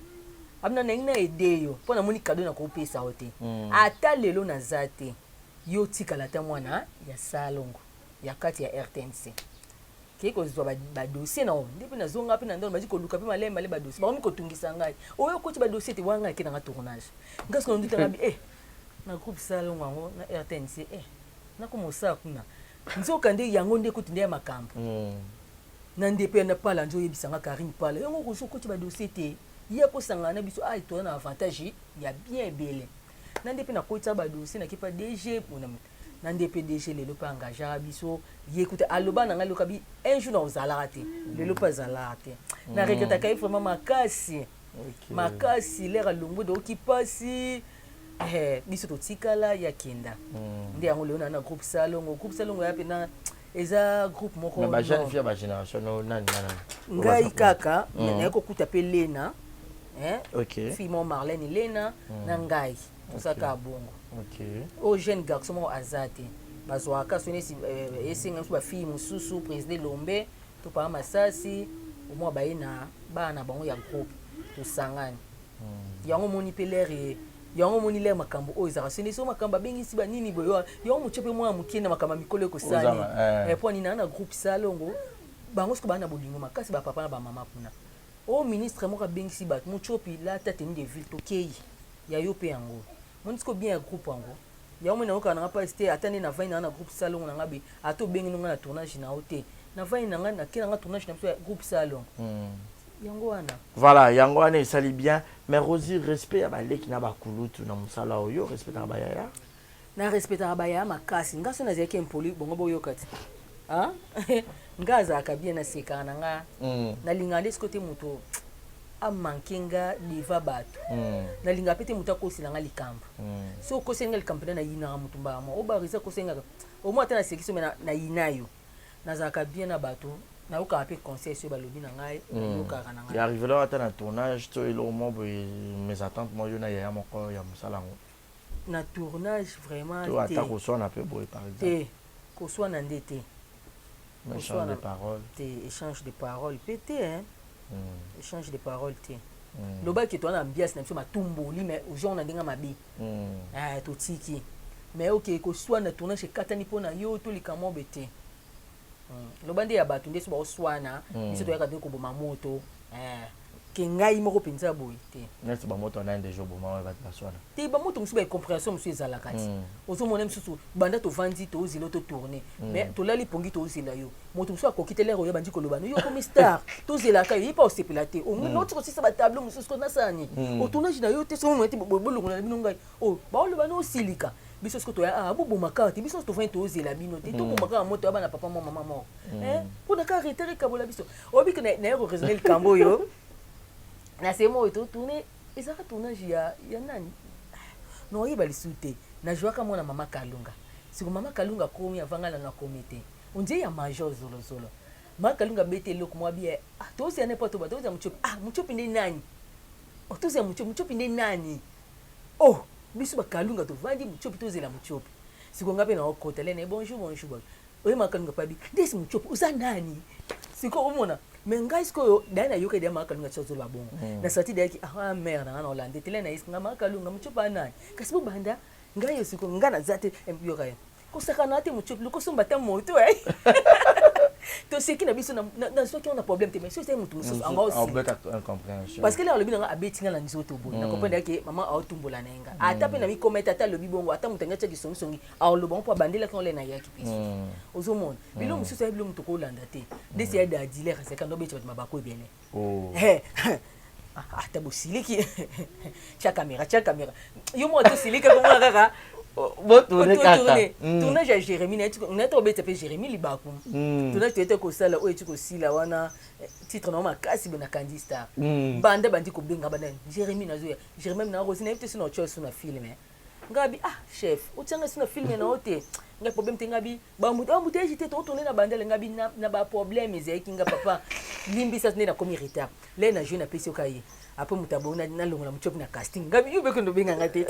Abi: "Na nangi na ede yo mpo namoni kado na kopesa yo te. Ata lelo naza te, yo tikala ata mwana ya salongo ya kati ya RTNC, kei kozwa badossier na nde mpe nazonga mpe na ndolo." Bazi koluka mpe malembe ale badossier, bakomi kotungisa ngai: "Oyo okoti badossier te wana." Ngai ake nanga tournage, nga soki nandutanga bi na groupe salongo yango na RTNC, nakoma osala kuna. Nzoka nde yango nde kutu nde ya makambo na nde mpe na pala nzo oyebisanga Karine Pala yango kozo okoti badossier te, ye akosangana na biso, a toza na avantage ya bien ebele. Na nde mpe nakotisa badossier, nakepa DG na nde mpe DG lelo mpe engageaka biso. Ye kuta aloba na ngai loka bi un jour na ozalaka te, lelo mpe azalaka te. Na regrettaka ye vraiment makasi. Makasi l'heure alongwe toyoki pasi. Eh, biso totikala ye akenda. Nde yango lelo na na groupe Salongo. Groupe Salongo ya pena eza groupe moko. Mais ba jeune fille ba génération no nani nani? Ngai kaka naye kokuta pe Lena. Hein? Fille moko Marlène Lena na ngai. Tosaka bongo. Oyo jeune garçon moko aza te. Bazwaka so nesi esenga biso ba fille mosusu président Lombe to papa Masasi omwa baye na bana na bango ya groupe tosangani. Yango moni pe l'heure yango moni l'heure makambo oyo ezalaka so nesi makambo abengisi banini boye yango motie pe mwana mokie na makambo ya mikolo ekosani. Po nini na groupe Salongo bango siko bana bolingo makasi ba papa na ba mama kuna. O ministre moko abengisi bato Mutiopi lata tenue de ville tokei ya yo pe yango. Moni siko bien ya groupe yango. Yango moni nayokaka nanga pasi te ata nde navandi nanga na groupe Salongo nanga be ata obengi nonga na tournage na yo te. Navandi nanga nake nanga tournage na biso ya groupe Salongo. Yango wana. Voilà, yango wana esali bien. Mais Rosie, respect ya baleki na bakulutu na mosala oyo, respectaka ba yaya? Na respectaka ba yaya makasi. Nga so nazalaki impoli bongo boyoka ti. Hein? Nga azalaka bien nasekaka na nga. Nalingaka nde sikoyo te moto a manquer nga devant bato. Nalingaka pe te moto akosela nga likambo. So okoseli nga likambo pena nayinaka moto mbala moko. Oyo ba akoseli nga au moins ata nasekisi yo mais nayina yo. Nazalaka bien na bato, nayokaka pe conseil soki balobi na ngai, nayokaka na ngai. Ya arrivela yo ata na tournage to eloko moko boye mésentente moko yo na yaya moko ya mosala yango? Na tournage vraiment te. To ata koswana pe boye par exemple? Te, koswana nde te. Échange de parole. Te, échange de parole pe te hein. Échange de parole te. Lobaki toza na ambiance na biso matumboli mais genre na ndenge mabe. Eh totiki. Mais ok koswana tournage ekatani pona yo to likambo be te. Loba nde ya bato nde so baoswana biso toyaka nde koboma moto. Eh ke ngai moko penza boye te. Neti ba moto nani dejà oboma oyo bato baswana? Te ba moto mosusu ba incompréhension mosusu ezalaka ti. Ozomona mosusu banda tovandi tozela to tourner mais tolali pongi tozela yo. Moto mosusu akoki te l'heure oyo bandi koloba no yo komi star tozelaka yo ye pa osepela te. Omoni kosisa ba tableau mosusu ko nasala nini? O tournage na yo te soki omoni te bolongola na bino ngai. Oh baoloba no osilika. Biso siko toya ah boboma kaka te biso tovandi tozela bino te toboma kaka moto ya bana papa moko mama moko. Eh pona kaka retard ekabola biso. Oyebi ke naye ko raisonner likambo oyo na semo oyo to tourner ezalaka tournage ya ya nani? Non oyeba lisusu te. Na jouaka mwana mama Kalunga. Siko mama Kalunga akomi avant ngai nanu akomi te. On dirait ya major zolo zolo. Mama Kalunga abeti eloko moko abi ah tozela ne po toba tozela Mutiopi. Ah Mutiopi nde nani? Oh tozela Mutiopi, Mutiopi nde nani? Oh biso ba Kalunga tovandi Mutiopi tozela Mutiopi. Siko ngai pe na okota lene bonjour bonjour bonjour. Oye mama Kalunga pabi ndesi Mutiopi oza nani? Siko omona mais ngai sikoyo daye nayoka deya mama Kalunga ti azoloba bongo. Na sorti deya ki ah mère na nga na Hollande tele na yeski nga mama Kalunga Mutiopi aza nani? Kasi bobanda ngai yo sikoyo ngai naza te yoka ye. Kosakana te Mutiopi lokosomba ata moto eh. Toseki na biso nazwaki yango na problème te mais soki ezali moto mosusu anga osi. Parce que lelo alobi na nga abeti nga na nzoto boye na comprendre ke mama aotumbola na ye nga. Ata pe na mikomete ata alobi bongo ata moto angi atia kisongisongi aoloba ngo mpo abandelaki ngo le na yaki pe ozomona bilo mosusu ayebi bilo moto kolanda te ndesi ya dadiler azalaki ando abeti bato mabako ebele. Ata bosiliki tia caméra tia caméra yo moko tosiliki komona kaka botourne tournage ya Jérémie naye tobeta mpe Jérémie libaku tournage toyete kosala oyo eti kosila wana titre nango makasi boye na Candy Star banda bandi kobenga banda Jérémie nazoya Jérémie na Rosi nayebi te so na otya so na film ngabi ah chef otianga so na film na yo te ngai problème te ngabi ba embouteillage te totourne na bandele ngabi na ba problème ezalaki nga papa limbisa nde nakomi retard le na joue napesi yo ka ye après moto abongi nalongola Mutiopi na casting ngabi yo bekende obenganga te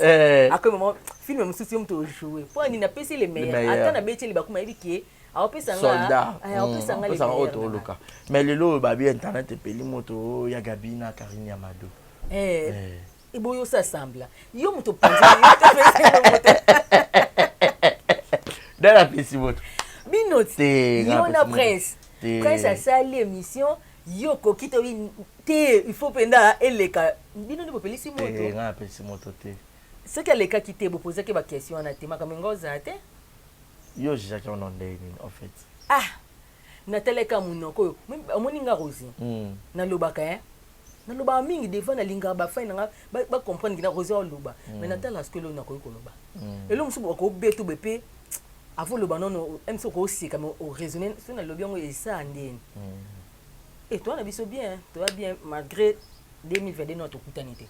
akomi mama film mosusu yo moto ojoue mpo ani napesi le meilleur ata nabeti libaku mayebi ke aopesa nga aopesa nga le meilleur toluka. Mais lelo oyo babi internet epeli moto ya Gabi na Karine ya Mado. Eboyi osala sembla yo moto nde napesi moto. Bino te yo na Prince. Prince asali émission yo okoki to te il faut mpenza eleka bino nde bopelisi moto. Nga napesi moto te. Soki alekaki te bopozaki baquestion wana te makambo enga ozala te. Yo ojijaki wana ndenge nini en fait? Ah natalaka monoko oyo omoni nga Rosi nalobaka e nalobaka mingi devant nalingaka bafai na nga bacomprendre kina Rosi aoloba mais natala siko eloko nakoki koloba eloko mosusu bakobeta obe mpe avo oloba nono mso okoseka mais oraisonne soki nalobi yango esa ndeni. E toza na biso bien, toza bien malgré 2022 no tokutani te.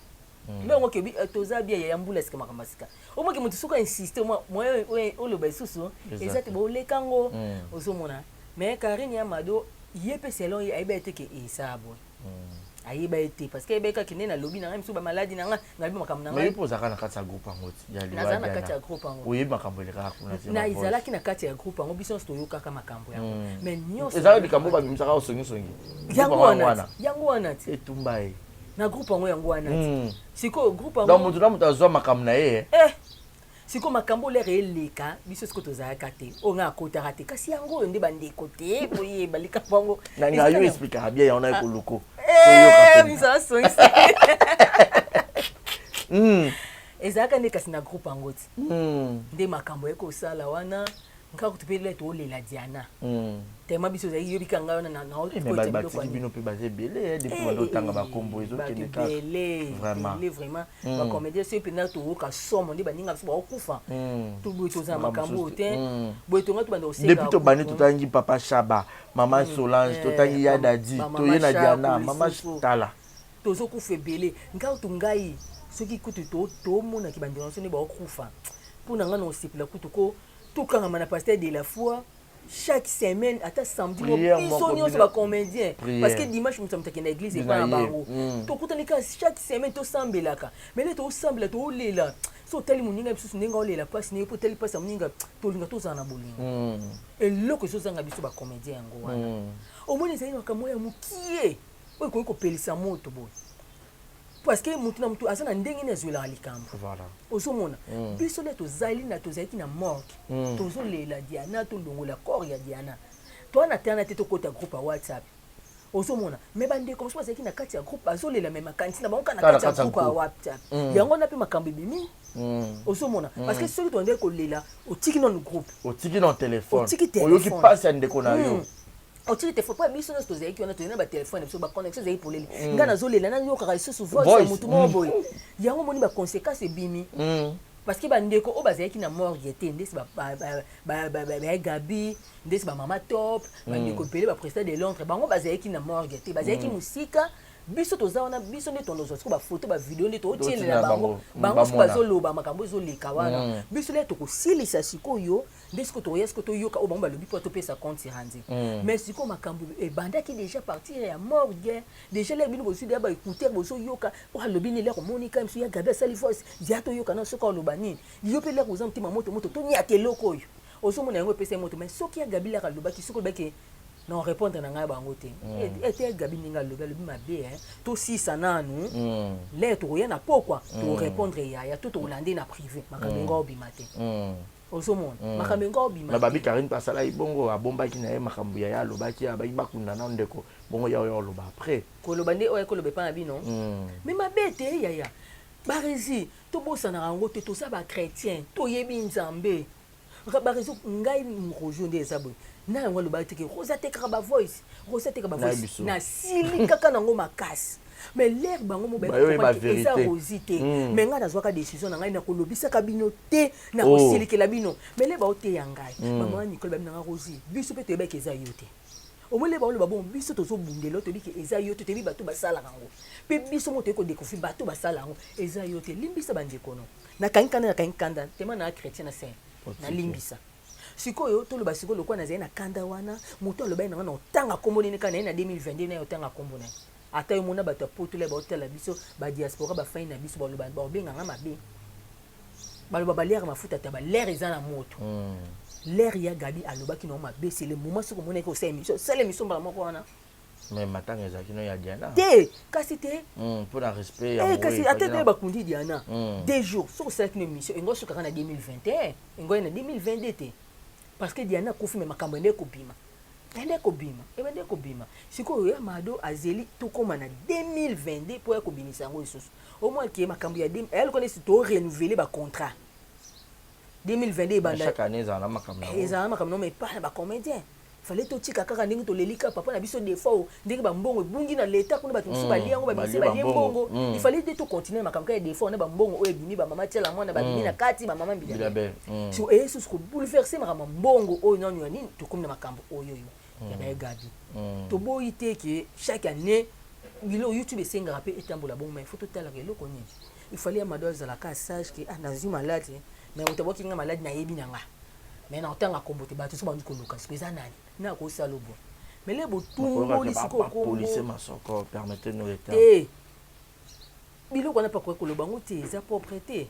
Mbe yango kebi toza bien ya mbula sika, makambo ya sika. Omoki moto soki ainsiste, moyen oloba lisusu eza te, boleka yango. Ozomona, mais Karine ya Mado, ye mpe selon ye ayeba ete ke esala boye, ayeba ye te, parce que ayeba kaka nde nalobi na ngai misu bamaladi na ngai, nalobi makambo na Mais yo ngai. Mpo ozalaka na kati ya groupe yango ti ya liwa Nazala na Diana. kati ya groupe yango. Oyebi makambo elekaka kuna ti Na ba voice. ezalaki na kati ya groupe yango, biso nyonso toyokaka makambo yango, mais nyonso Ezalaki likambo babimisaka osongisongi. Yango wana ti, yango wana ti. Etumba ye. Na groupe yango, yango wana ti. Sikoyo groupe Donc yango moto na moto azwa makambo na ye. Eh, sikoyo makambo olere eleka, biso sikoyo tozalaka te, oyo ngai akotaka te, kasi yango oyo nde bandeko te boyeba likambo yango. Na ngai yo expliquaka bien yango na ye koluko. Eh, miso asongisa. Ezalaka nde kasi na groupe yango ti nde makambo ekosala wana. Nka kutu mpe le toolela Diana tellement biso ozalaki yobika ngai wana. Mais batiki bino mpe baza ebele depuis bando otanga bakombo ezokende kaka. Ebele. Vraiment. Ebele vraiment. Bacomédien soki mpenza toyoka somo nde baninga biso bakokufa. Boye toza na makambo oyo te, boye tonga tobanda kosenga. Depuis tobandi, totangi papa Shaba, mama Solange, totangi ya Dadi, toye na Diana, mama Tala. Tozokufa ebele. Ngai kutu, ngai soki kutu tomonaki bandeko na biso nde bakokufa, mpo na ngai na kosepela kutu ko tokangama na pasteur de la foi chaque semaine, ata samedi biso nyonso bacomédien, parce que dimanche moto moto akende église epa na bango. Tokutani kaka chaque semaine, tosambelaka, mais nde tosambela, toolela. So otali moninga misusu ndenge aolela mpasi ndenge mpo otali mpasi ya moninga, tolinga tozala na bolingo. Eloko ezozanga biso bacomédien yango wana. Omoni, ezali makambo ya mokie oyo ekoki kopelisa moto boye, parce que motu na motu aza na ndenge nini azwelaka likambo. Ozomona, biso nde tozali na tozalaki na morgue, tozolela Diana, tolongola corps ya Diana, toa na tana te, tokota groupe ya WhatsApp. Ozomona, mais bandeko mosusu bazalaki na kati ya groupe, bazolela, mais makanisi na bango kaka na kati ya groupe ya WhatsApp. Yango wana mpe makambo ebimi. Ozomona, parce que soki tondeki kolela, otiki nanu groupe. Otiki na telefone. Otiki. Oyoki mpasi ya ndeko na yo. Otiki telefone, mpo biso nyonso tozalaki wana, tozali na batelefone na biso, baconnexion ezalaki polele. Ngai nazolela, nayokaka lisusu voice ya motu moko boye. Yango omoni, baconséquence ebimi, parce que bandeko oyo bazalaki na morgue te, ndesi baya Gabi, ndesi bamama Top, bandeko ebele, baprésident de Londres, bango bazalaki na morgue te, bazalaki mosika. Biso toza wana, biso nde tondozwa siko bafoto, bavideo, nde totielela bango. Bango soki bazoloba makambo ezoleka wana, biso nde tokosilisa. Sikoyo nde sikoyo tokoya, sikoyo toyoka oyo bango balobi mpo topesa compte rendu. Mais sikoyo makambo ebandaki déjà partir ya morgue. Déjà lere bino bozwi deya baécouteur, bozoyoka oyo alobi nini. Lere omonika miso ya Gabi asali voice ya, toyoka na soki aloba nini. Yo mpe lere oza motema moto moto, toniaka eloko oyo ozomona yango epesa ye moto. Mais soki ya Gabi lere alobaki, soki olobaki na répondre na ngai bango te, ete ya Gabi ndenge alobi, alobi mabe, tosisa nanu. Lere tokoya na pokwa, torépondre yaya to tokolande na privé. Makambo yango obima te. Ozomona, makambo yango obima. Na babi Karine mpe asalaki bongo, abombaki na ye makambo ya ye, alobaki abaki bakunda na ndeko bongo ya oyo oloba après. Koloba nde oyo koloba epai na bino, mais mabe te yaya Baresi. Tobosanaka yango te, toza bachrétien, toyebi Nzambe. Baresi, ngai Rojo nde eza boye na yango alobaki teke Rose atekaka bavoice, Rose atekaka bavoice, nasili kaka nango makasi. Mais lere bango mo eza Rosi te, mais ngai nazwaka décision na ngai, nakolobisaka bino te, nakosilikela bino. Mais le baoteya ngai, mama Nicole babi nanga Rosi, biso mpe toyebaki eza yo te. Omoni, le baoloba bongo, biso tozobundela, toyebi ke eza yo te, toyebi bato basalaka yango mpe biso mo toyei kodécouvrir bato basala yango, eza yo te. Limbisa bandeko no. Nakangi kanda, nakangi kanda tema na chrétien na saint, nalimbisa. Sikoyo toloba sikoyo, lokola nazali na kanda wana, moto alobaki nanga na otanga nkombo nini kaka na ye na 2022, na ye otanga nkombo na ye. Ata yo mona bato ya potula baotala biso, badiaspora, bafai na biso, baloba babenganga mabe, baloba baliaka mafuta ta balere eza na moto. Lere ya Gabi alobaki nango mabe, c'est le moment soki omonaki osala émission, osala émission mbala moko wana. Mais matanga ezalaki no ya Diana. Te, kasi te. Mpo na respect ya Kasi ata te bakundi Diana 2 jours, soki osalaki no émission engo sukaka na 2021, engo ye na 2022 te, parce que Diana akufi, mais makambo ende ekobima, ende ekobima, ebende ekobima. Sikoyo ya Mado azeli tokóma na 2022 mpo ya kobimisa yango lisusu. Omoi ke makambo ya eloko nesi torenouveler bacontrat 2022 ebanda. Chaque année ezala na makambo. Ezala na makambo no, mais epai na bacomédien fallait totika kaka ndenge toleli kaka papa na biso. Des fois ndenge bambongo ebungi na leta kuna, bato mosusu balie yango, bamisi balie mbongo. Il fallait nde tocontinue makambo kaka. Des fois na bambongo oyo ebimi, bamama Tiala Mwana babimi na kati, bamama Mbilia. So eye susu kobouleverser makambo ya mbongo oyo nanu ya nini. Tokomi na makambo oyo oyo. Ya baye Gabi, toboyi te ke chaque année biloko YouTube esengaka mpe etambola bongo, mais il faut totalaka eloko nini. Il fallait ya Mado azalaka sage ke ah, nazwi maladi, mais moto abwaki nga maladi nayebi na nga, mais na otanga kombo te. Bato so bandi koluka siko eza nani na akosala obo, mais le botumboli sikoyo kombo masoko, permettez-nous le terme. Te, biloko wana mpe akoki koloba yango te, eza propre te.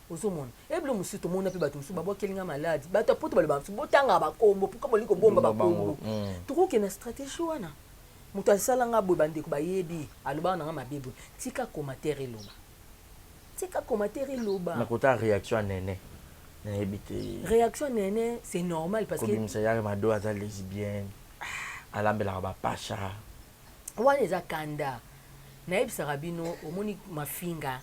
Ozomona ebilo mosusu, tomona mpe bato mosusu babwakeli nga maladi. Bato ya Poto baloba mosusu botangaka bakombo. Pourquoi bolingi kobomba bakombo? Tokokende na stratégie wana. Moto asalanga boye, bandeko bayebi, alobaka nanga mabe boye. Tika commentaire eloba, tika commentaire eloba. Na kota réaction ya Nene, nayebi te. Réaction ya Nene, c'est normal parce que kobimisa yake Mado aza lesbienne, alambelaka bapasha. Wana eza kanda. Nayebisaka bino, omoni mafinga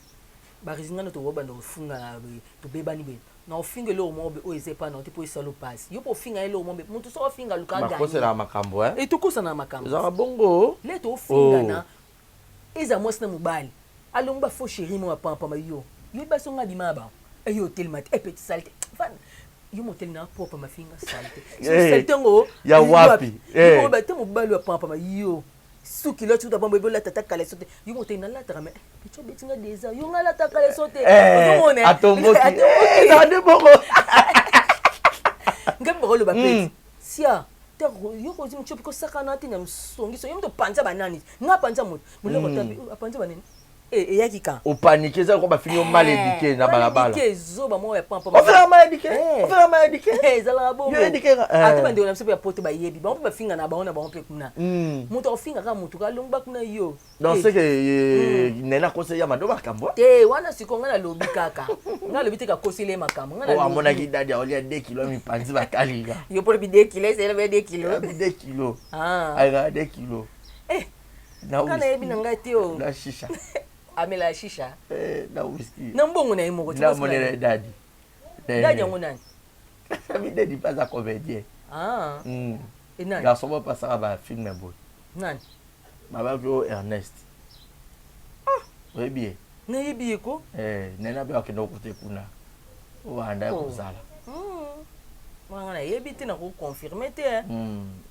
barizingano, tokobanda kofunga, tobebani boye na ofinga eloko moko oyo eza epai na te mpo esala opasi yo mpo ofinga eloko moko. Moto soki ofinga, luka. Bakoselaka makambo. E tokosana makambo. Ezalaka bongo. Le tofingana, eza mwasi na mobali alongi ba faux chéri mo apampama. Yo yoyebi songa abima na bango, eyo otelema te, epeti sale te, yo moteli na propre mafinga sale te, sale te ngo. Ya wapi? Oyo te, mobali oyo apampama yo suki loti kuta pambo ebolata ta caleçon te. Yo moteli nalataka, mais petit obetinga déjà, yo nga alata caleçon te. Ozomona atomboki nde bongo. Ngai bakoloba pe sia te, yo kozi mosopi kosakana te na mosongiso. Yo moto opanza banani, nga apanza moto moloko tabi apanza banani, eyaki ka. Opanike, eza lokola bafingi yo mal éduqué na balabala. Ezoba moko ya pampa. Ofela mal éduqué, ofela mal éduqué. Ezalaka bongo. Ata bandeko na biso mpe ya Poto bayebi bango mpe bafinga na bango na bango mpe kuna. Moto akofinga kaka motu kalongi bakuna yo. Donc c'est que Nene akoseli ya Mado makambo. Te, wana sikoyo ngai nalobi kaka, ngai alobi te kakoseli ye makambo. Ngai amonaki dadi aolia 2 kilo mipanzi bakalinga. Yo mpo lobi 2 kilo, esele 2 kilo. 2 kilo alingaka 2 kilo. Nga nayebi na ngai te o. Na shisha. Amela shisha. Na whisky. Na mbongo na ye moko. Namonela dadi. Dadi yango nani? Abi dadi mpe aza comédien. Garçon moko asaka bafilm boye. Nani? Babaki oyo Ernest, oyebi ye? Nayebi ye ko. Nene mpe akende kote kuna oyo andaki kozala. Wana nayebi te, nakoconfirme te.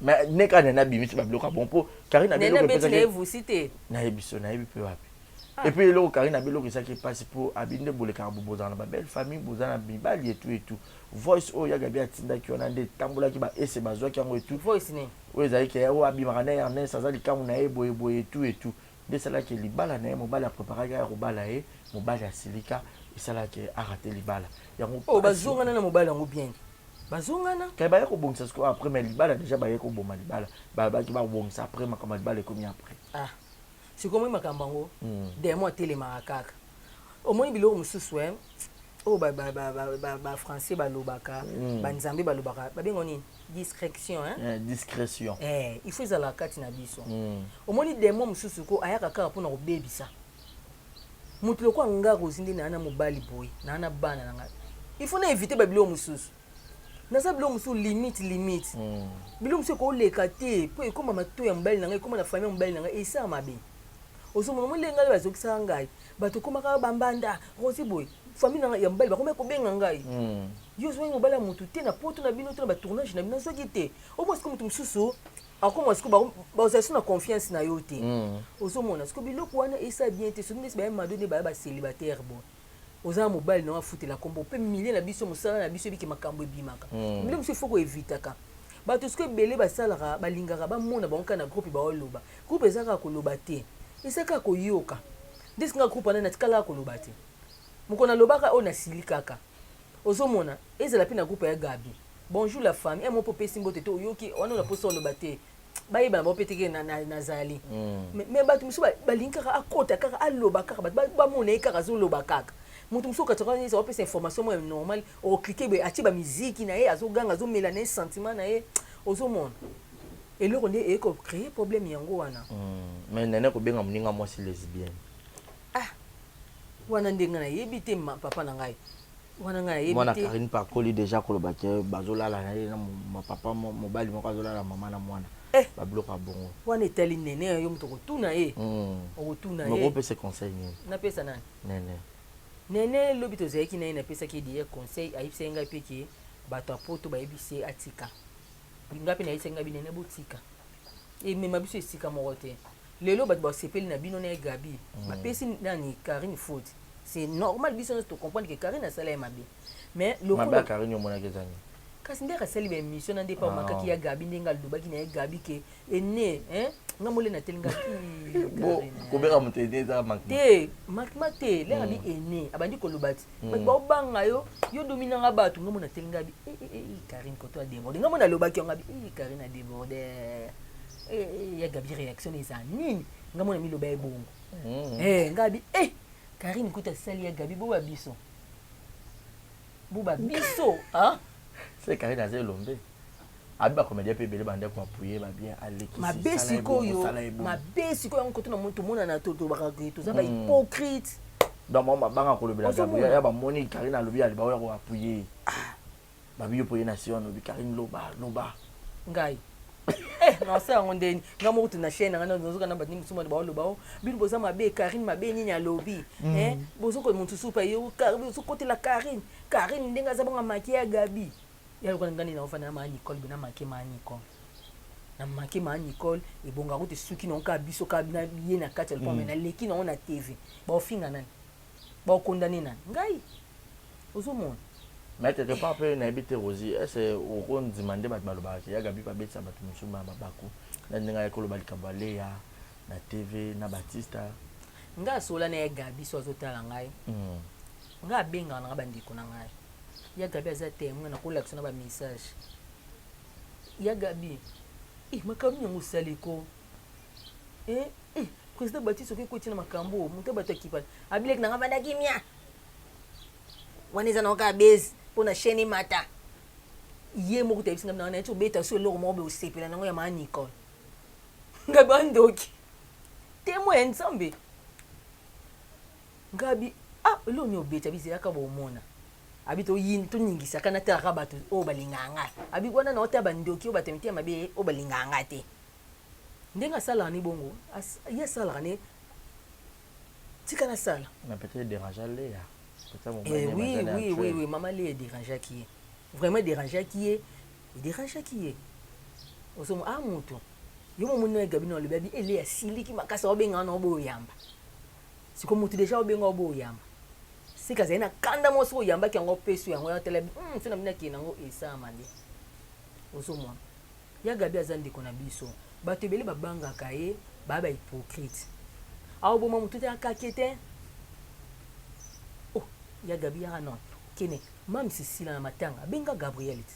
Mais ne kaka Nene abimisi babiloko ya bon mpo Karine. Nene abeti na ye vusi te. Nayebi so, nayebi mpe wapi. Et puis eloko Karine abi, eloko ezalaki mpasi mpo abi nde bolekaka bo bozala na babelle famille, boza na mibali etu etu. Voice oyo ya Gabi atindaki wana nde etambolaki, baese bazwaki yango etu. Voice nini? Oyo ezalaki oyo abimaka na Ernest, aza likambo na ye boye boye etu etu. Nde esalaki libala na ye, mobali apreparaki aya kobala ye, mobali asilika, esalaki arate libala yango. Oyo bazongana na mobali yango bien, bazongana. Kay baye kobongisa sikoyo après, mais libala déjà baye koboma libala, babaki bakobongisa après. Makambo ya libala ekomi après. Ah, sikoyo omoni makambo yango, demo atelemaka kaka. Omoni biloko mosusu oyo bafrançais balobaka, banzambe balobaka, babengo nini? Discrétion, hein? Discrétion. Il faut ezalaka kati na biso. Omoni demo mosusu ko ayaka kaka mpona kobebisa moto lokola nga Rosi. Nde naa na mobali boye, naa na bana na ngai, il faut na éviter babiloko mosusu. Naza biloko mosusu limite limite. Biloko mosusu ekoleka te mpo ekóma mato ya mobali na ngai, ekóma na famille ya mobali na ngai, esala mabe. Ozomona omoni ndenge ngai bazokisaka ngai, bato ekomaka bambanda Rosi boye, famille na ya mobali bakomaki kobenga ngai: "Yo ozwaki mobali ya motu te na Poto na bino te, na batournage na bino azwaki te." Omona sikoyo moto mosusu akoma sikoyo bazala so na confiance na yo te. Ozomona sikoyo biloko wana esala bien te. Soki ndesi baya Mado nde baya bacélibataire boye, oza na mobali na yo afutela kombo mpe milie na biso, mosala na biso ebike makambo ebimaka. Biloko mosusu ifo koevitaka. Bato sikoyo ebele basalaka, balingaka bamona bango kaka na groupe baoloba. Groupe eza kaka koloba te, eza kaka koyoka. Nde singa groupe wana natikalaka koloba te. Mokolo nalobaka oyo nasili kaka. Ozomona ezala mpe na groupe ya Gabi: "Bonjour la famille." Mo mpo opesi mbote te, oyoki wana na posa oloba te, bayeba na bango mpe teke nazali. Mais bato mosusu balingi kaka akota kaka aloba kaka, bato bamona ye kaka azoloba kaka. Moto mosusu okataka neti aopesa information moko ya normal, oclique boye, atie bamiziki na ye, azoganga, azomela na ye sentiment na ye. Ozomona eloko nde eye kocréer problème yango wana. Mais Nene kobenga moninga mwasi lesbienne. Ah, wana ndenge nayebi te, papa na ngai, wana ngai nayebi mwana te. Karine mpe akoli déjà koloba ke bazolala na ye na papa mobali moko, azolala mama na mwana. Babiloko ya bongo. Wana etali Nene, yo moto okotuna ye. Okotuna ye. Okopesa conseil nini? Napesa nani? Nene. Nene, lobi tozalaki na ye, napesaki ye deya conseil. Ayebisaki ngai mpe ke bato ya Poto bayebisi ye atika. Nga mpe nayebisaki nga binene, botika emema biso esika moko te. Lelo bato basepeli na bino na ye Gabi, bapesi nani, Karine faute. C'est normal, biso nyonso tocomprendre que Karine asala ye mabe, mais mabe ya lokola Karine omonaki eza nini? Kasi ndenge asali baémission na nde epa Ah. omakaki ya Gabi, ndenge alobaki na ye Gabi ke ene, hein, nga mole nateli nga Bo kobenga moto ene eza manquement? Te, manquement te. Lere abi ene, abandi koloba ti bato baobanga yo, yo dominanga bato. Nga mona teli nga abi eh, eh, eh, Karine koto adéborde. Nga mona alobaki yango, abi eh, Karine adéborde. Eh, eh, ya Gabi réaction eza nini? Nga mona miloba ebongo. Eh, nga abi eh, Karine kuta asali ya Gabi boba biso, boba biso, hein? Se Karine aza elombe, abi bacomédien mpe ebele bande koappuyer babien alekisi. Mabe sala ye sikoyo bongo, sala ye bongo. Mabe sikoyo yango koto na tomonana, tolobaka ke toza bahypocrite. Donc bango babanga kolobela. Ozomona. Gabriel ya bamoni Karine alobi ali baoya koappuyer babi yo mpo ye na si wana olobi Karine loba loba. Ngai eh, nasala yango ndeni? Ngai moko tu na chaîne na ngai nazoka na bato mosusu baoloba o bino boza mabe. Karine mabe nini alobi? Eh, bozoko motu susu pa yo ozokotela Karine. Karine ndenge aza bongo, amaki ya Gabi ya lokola ngai nde naofanda na maa Nicole be, na make maa Nicole, na make maa Nicole ebongaka kuti suki nango kaka biso kaka na ye na kati ya lopango. Me naleki nango na TV, baofinga nani? Baokondane nani? Ngai ozomona. Mais quelque part mpe nayebi te, Rosi, ese okondima nde bato balobaka ya Gabi babetisa bato mosusu na babaku na ndenge ayaki koloba likambo aleya na TV na Batista? Ngai asola na ya Gabi so azotala ngai. Ngai abengaka nanga bandeko na ngai. Ya Gabi aza témoin, nakolakisa na bamessage ya Gabi. Eh, makambo yango osali ko eh, eh, président Batiste okoki kotina makambo moto bato akipana abileki nanga vanda kimia wana eza nango kaka base mpo na chaîne emata. Ye moko toyebisi ngai nanga nayeti obeta so eloko moko boye osepela nango ya maa Nicole. Ngai bandoki témoin ya Nzambe. Ngabi ah, eloko nini obeti? Abi zelaka bomona, abi toningisaka natalaka bato oyo balingaka ngai. Abi wana na otala bandoki oyo bato ya mitema mabe oyo balingaka ngai te. Ndenge asalaka ni bongo, ye asalaka ne tika nasala. Mais peut-être dérange Léa. Eh, oui, mama Léa dérangeaki ye vraiment, dérangeaki ye, dérangeaki ye. Ozomo ah, moto yo momoni na Gabi na olobi abi ele asiliki makasi, aobengaka na oboyo oyamba. Siko motu déjà obenga oboyo oyamba, sika azali na kanda moko. Soki oyambaki yango, opesi yango, yatala so na bino akende yango esala mabe. Ozomona ya Gabi aza ndeko na biso, bato ebele babangaka ye, baya bahypocrite. Aoboma motu te, akake te. Oh, ya Gabi yaka non kene mame Sisila na matanga abenga Gabriel ti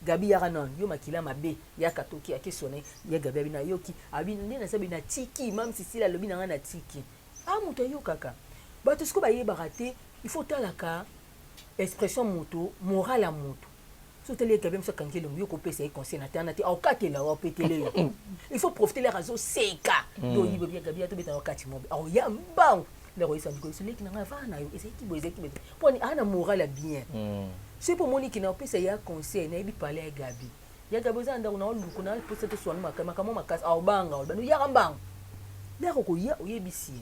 Gabi yaka non yo makila mabe yaka toki akesona ya Gabi. Abi nayoki, abi nde naza be natiki mame Sisila alobi na ngai natiki. A moto ayokaka bato sikoyo bayebaka te. Il faut otalaka expression moto, morale ya moto. So otali ye Gabi moso akangi elongi, yo kopesa ye conseil na tana te, aokatela yo, aopetele yo. Il faut profiter lere azoseka nde oyiba bia Gabi atobeta na kati mobe, aoya mbangu lere oyesa ndiko biso leki na ngai avaa na yo ezalaki boye, ezalaki boye mpo ani aa na morale ya bien. Soki mpo omoni ke na opesa ya conseil, nayebi pale ya Gabi. Ya Gabi oza na ndako na oluku na posa toswana makambo makasi, aobanga oloba noyaka mbangu lere okoya oyebisi ye.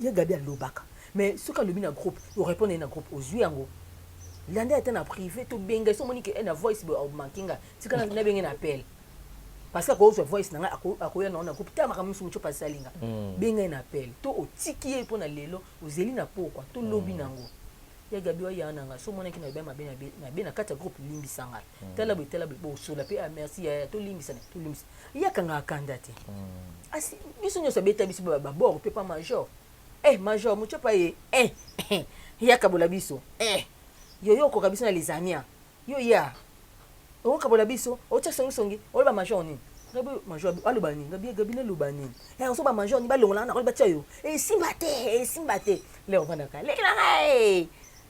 Ya Gabi alobaka, mais soki alobi na groupe, orépondre ye na groupe, ozwi yango landa ata na privé. Tobenga so omoni ke na voice boye aomanke nga, tika nabenge na appel, parce que akozwa voice na ngai, akoya nango na groupe ta makambo mosusu mosusu asali nga. Benga ye na appel to otiki ye mpo na lelo ozeli na pokwa to lobi nango. Ya Gabi oya na ngai so omonaki na lobi mabe mabe na kati ya groupe, limbisa ngai. Tala boye, tala boye, bosola mpe. Ah, merci yaya, tolimbisana, tolimbisa. Ye akangaka kanda te. Asi biso nyonso abeta biso babord mpe pa major, eh, major mocopa ye, eh, ye akabola biso, eh, yo yo okoka biso na les amis yo ya okokabola biso, otya songisongi, oloba major nini? Ngabi major aloba nini? Ngabi Gabi naloba nini? Eh, oso ba major ni balongola na batia yo esimba te, esimba te. Leo ovandaka leki na ngai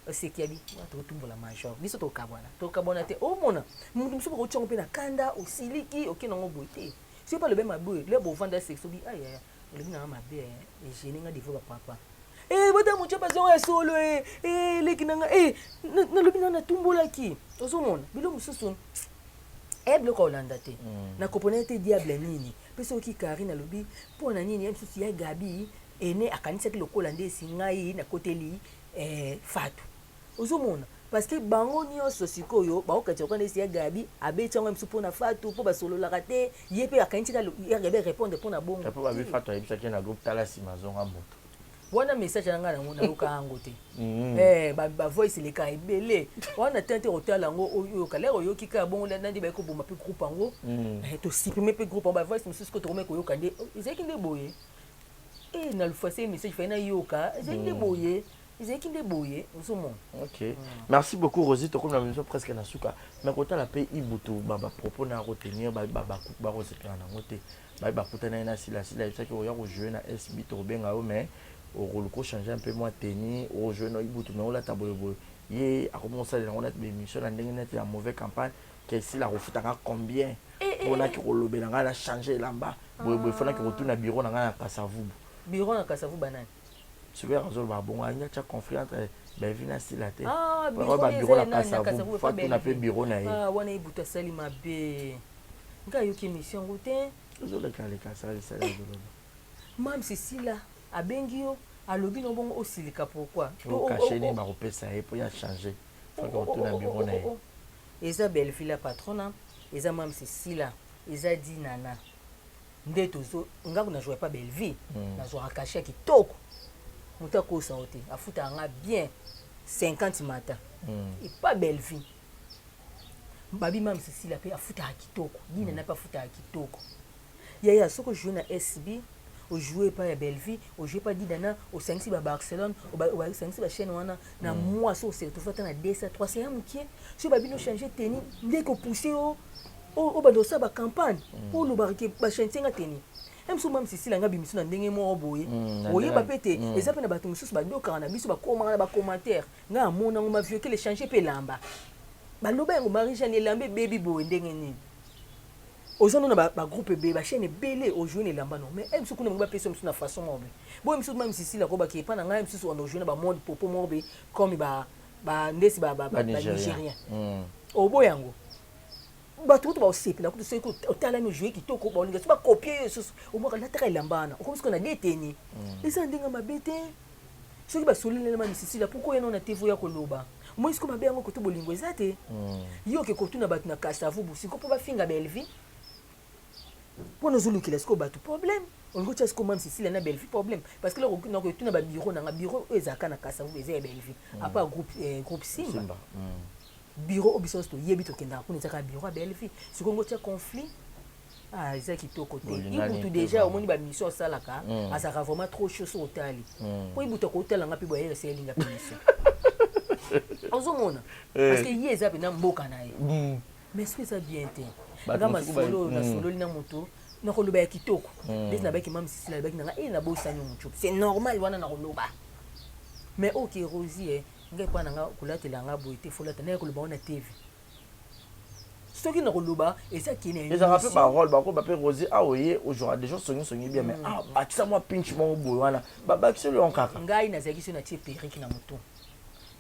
oseki abi tokotumbola major biso, tokabwana, tokabwana te. Omona moto mosusu bakotiango mpe na kanda, osiliki, okende yango boye te. Soki mpe alobi mabe, le bovanda seki sobi ayaya olobi nanga mabe, egene nga devo bapapa. Eh, bota moto bazonga ya solo, eh, eh, leki nanga, eh, nalobi nanga natumbolaki. Ozomona biloko mosusu eya biloko ya kolanda te. Nakopona te diable nini mpe soki Karine alobi mpo na nini ya mosusu ya Gabi ene akanisaki lokola nde esi ngai nakoteli, eh, Fatu. Ozomona Parce que bango nyonso sikoyo baokatisa lokola neti ya Gabi abeti yango misu mpona Fatu, mpo basololaka te. Ye mpe akanisi ka ya Gabi arépondre mpona bongo. Mpo babi Fatu ayebisaki ye na groupe: "Tala nsima, azonga moto." Wana message na ngai nango nayoka yango te. Eh, bavoice eleka ebele wana te te kotala yango oyoka lere oyoki kaka bongo nandi baye koboma mpe groupe yango. Tosupprime mpe groupe yango. Bavoice mosusu ko tokomai koyoka nde ezalaki nde boye. E na lufase message fai nayoka ezalaki nde boye, ezalaki nde boye, ozomona. Ok, merci beaucoup Rosie. Tokomi na biso presque na suka, mais kotala mpe Ibutu, bapropos na akotenir, bakosepela nango te. Baye bakutana ye na Sila, Sila ayebisaki: "Oya kojouer na SB, tokobenga yo, mais okoluka ochange un peu mwa tenue. Ojouer na Ibutu, mais olata boyeboye." Ye akomi kosalela yango neti baémission na ndenge neti ya mauvais campagne ke Sila akofutanga combien mponaki kolobela ngai na change elamba boyeboye, fonaki kotuna bureau na ngai na Kasavubu. Bureau na Kasavubu banani? Sikoyo azoloba bongo, alingi atya conflit entre Belvi na Sila te. Babureau na Kasavubu, fatuna mpe bureau na ye. Wana Ibutu asali mabe. Ngai ayoki émission yango te. Ezolekaleka, asalisali, azoloba. Mam Sila abengi yo, alobi no bongo, osilika pourquoi? Cachet nini bakopesa ye mpo ya change, soki otuna bureau na ye. Eza Belleville la patrona, eza mam Sila, eza Dinana nde tozo. Nga nazwaka pa Belleville, nazwaka cachet ya kitoko. Moto akosa yo te, afutaka nga bien 50 mata epa Belleville. Babi mam Sila mpe afutaka kitoko, Dinana mpe afutaka kitoko. Yaya, soki ojoue na SB, ojoue epai ya Belleville, ojoue epai Didana, osangisi ba Barcelone, osangisi bachaîne wana na mois, so ose retrouve ata na 200, 300 ya mokie. Soki babino change tenue nde kopousse yo obanda osala bacampagne mpo olobaka ke bachaîne tienga tenue mosusu. Mama Sisila nga bimiso na ndenge moko boye, oyeba mpe te eza mpe na bato mosusu badokaka na biso, bakomaka na bacommentaire. Ngai amonango maviokele change mpe elamba, baloba yango Marie Jeanne elamba ebebi boye ndenge nini? Oza no na bagroupe ebele, bachaîne ebele, ojoue na elamba no, mais mosusu kuna bango bapesa mosusu na façon moko boye boye. Mosusu mama Sisila kobaki epa na ngai, mosusu wana ojoue na bamode popo moko boye comme ba ndesi banigérien. Oboya yango, bato kutu baosepela kutu soki otalami ojoue kitoko, baolinga so bakopie yo lisusu. Omwaka lataka elamba wana, okomi sikoyo na deteni. Eza ndenge mabe te soki basoleli na misisila. Pourquoi oya nao na TV oya koloba? Omoni sikoyo mabe yango kote bolingo eza te. Yo oke kotuna bato na Kasavubu sikoyo mpo bafinga Bellevie, mpona ozolukela sikoyo bato problème. Olingi otya sikoyo mame Sisila na Bellevie problème, parce que nakotuna babureau nanga, bureau oyo ezalaka na Kasavubu eza ya Bellevie, à part groupe Simba. Bureau oyo biso nyonso toyebi, tokendaka kuna, ezaka bureau ya Bellevie. Sikoyo ngo otya conflit, ah, eza kitoko te. Ibutu déjà omoni bamission asalaka, azalaka vraiment trop chaud. So otali mpo Ibutu akotalanga mpe boye, ayekasi alinga mpe mission, ozomona, parce que ye eza mpena mboka na ye. Mais soki eza bien te, nga masolo nasololi na moto, nakoloba ya kitoko ndeti nabaki mama Sisila, alobaki nanga e nabosani motu, c'est normal wana nakoloba. Mais oke Rosie, ngai epa nanga kolatela nga boye te, folata naye koloba wana TV, soki nakoloba eza kene. Ezalaka mpe barole bakoba mpe Rosie awa oye ozwaka déjà songisongi bien, mais ah, bakisa mwa pinch moko boye wana, babakiseli yo kaka. Ngai nazalaki so natie perruque na motu,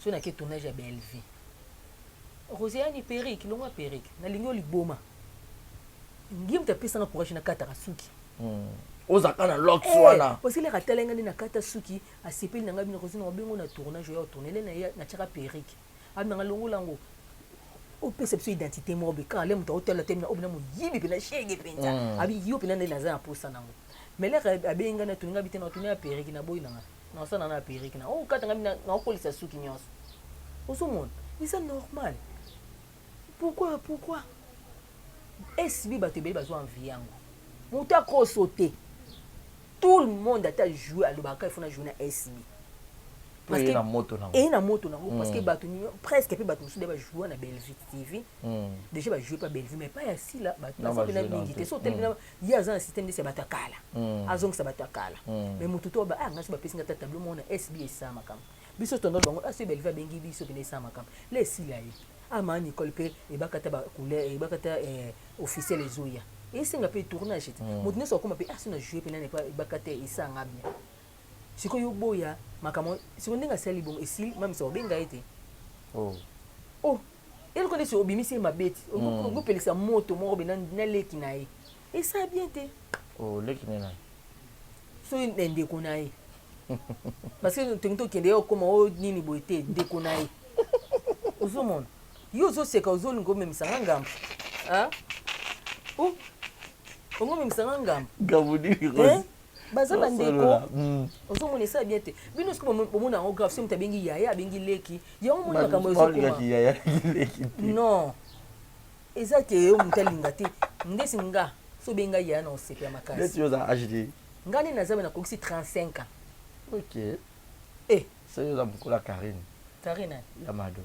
so nake tournage ya Bellevie, Rosie yani perruque, longwa perruque, nalingi yo liboma. Ngie moto apesanga courage, nakataka suki. Ozalaka na locks wana. Parce que lere atala nga nde nakata suki, asepeli na ngai. Bino Rosie, na obengo na tournage, oya otourne ele na ye, natiaka perruque, abinanga longola yango, opesa biso identité moko boye. Kaka le moto aotala te, obina moyibi mpena, shege mpenza, abi yo mpena nde naza na posa nango. Mais lere abengi ngai na tourne, ngai bi te, na tourne ya perruque, naboyi nanga, nasala na perruque na okata ngai, naokolisa suki nyonso. Ozomona eza normal. Pourquoi, pourquoi SB bato ebele bazwa envie yango? Moto akoso te, tout le monde ata joue alobaka il faut na joue na SB. Eye na moto nango. Eye na moto nango, parce que bato presque mpe bato mosusu nde bajoue na Bellevue TV déjà, bajoue pa Bellevue, mais pas ya Sila. Bato baza mpena mingi te. So otali mpena, ye aza na système ndesi ya bato ya kala, azongisa bato ya kala. Mais motu to ah, ngai so bapesi nga ta tableau moko na SB, esala makambo. Biso tondo bango aso Bellevue abengi biso mpena, esala makambo le esila ye. Ama Nicole mpe ebaka ta bacouleur, ebaka ta officiel ezoya, esenga mpe tournage te. Moto nyonso akoma mpe aso na joue mpe nani ebaka te, esanga bien. Sikoyo boya makambo sikoyo ndenge asali bongo, esili mamisa obenga ye te. Oh, eloko neti obimisi ye mabe ti okopelisa moto moko be na leki na ye, esala bien te. Oh, leki nena? Soki ndeko na ye, parce que tongi tokende ye okóma oyo nini boye te, ndeko na ye. Ozomona yo ozoseka, ozolinga omemisa nga ngambo. Ah? Oh, ongo omemisa nga ngambo. Ngambo nini? Eh? Rose? Baza bandeko. Osolola. Ozomona, esala bien te. Bino soki bomona yango grave, soki moto abengi yaya, abengi leki, yango omoni makambo ezokoma. Balingaki yaya leki te. Non, eza ke yo moto alinga te. Ndesi nga so obengi ngai yaya na osepela makasi. Neti yo oza hd? Nga nde naza be, nakokisi 35 ans. Ok. Eh. So yo oza mokolo ya Karine? Karine? Ya Mado.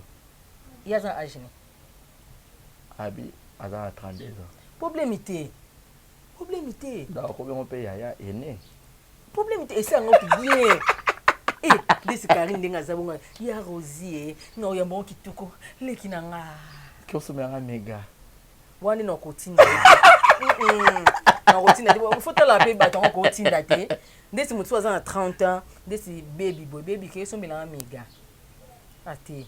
Ye aza age ni? Abi aza na 32 ans. Problème te, problème te. Donc akobengo mpe yaya aîné. Problème te, esi yango bien. E ndesi Karine ndenge aza bongo ya Rosie e na oyamba ngo kitoko, leki na nga. Kiosomelanga mega. Wana nde nakotinda ye te. Nakotinda te, faut tala mpe bato yango kotinda te. Ndesi motu aza na 30 ans, ndesi bebi boye, bebi ke esombelanga mega ate,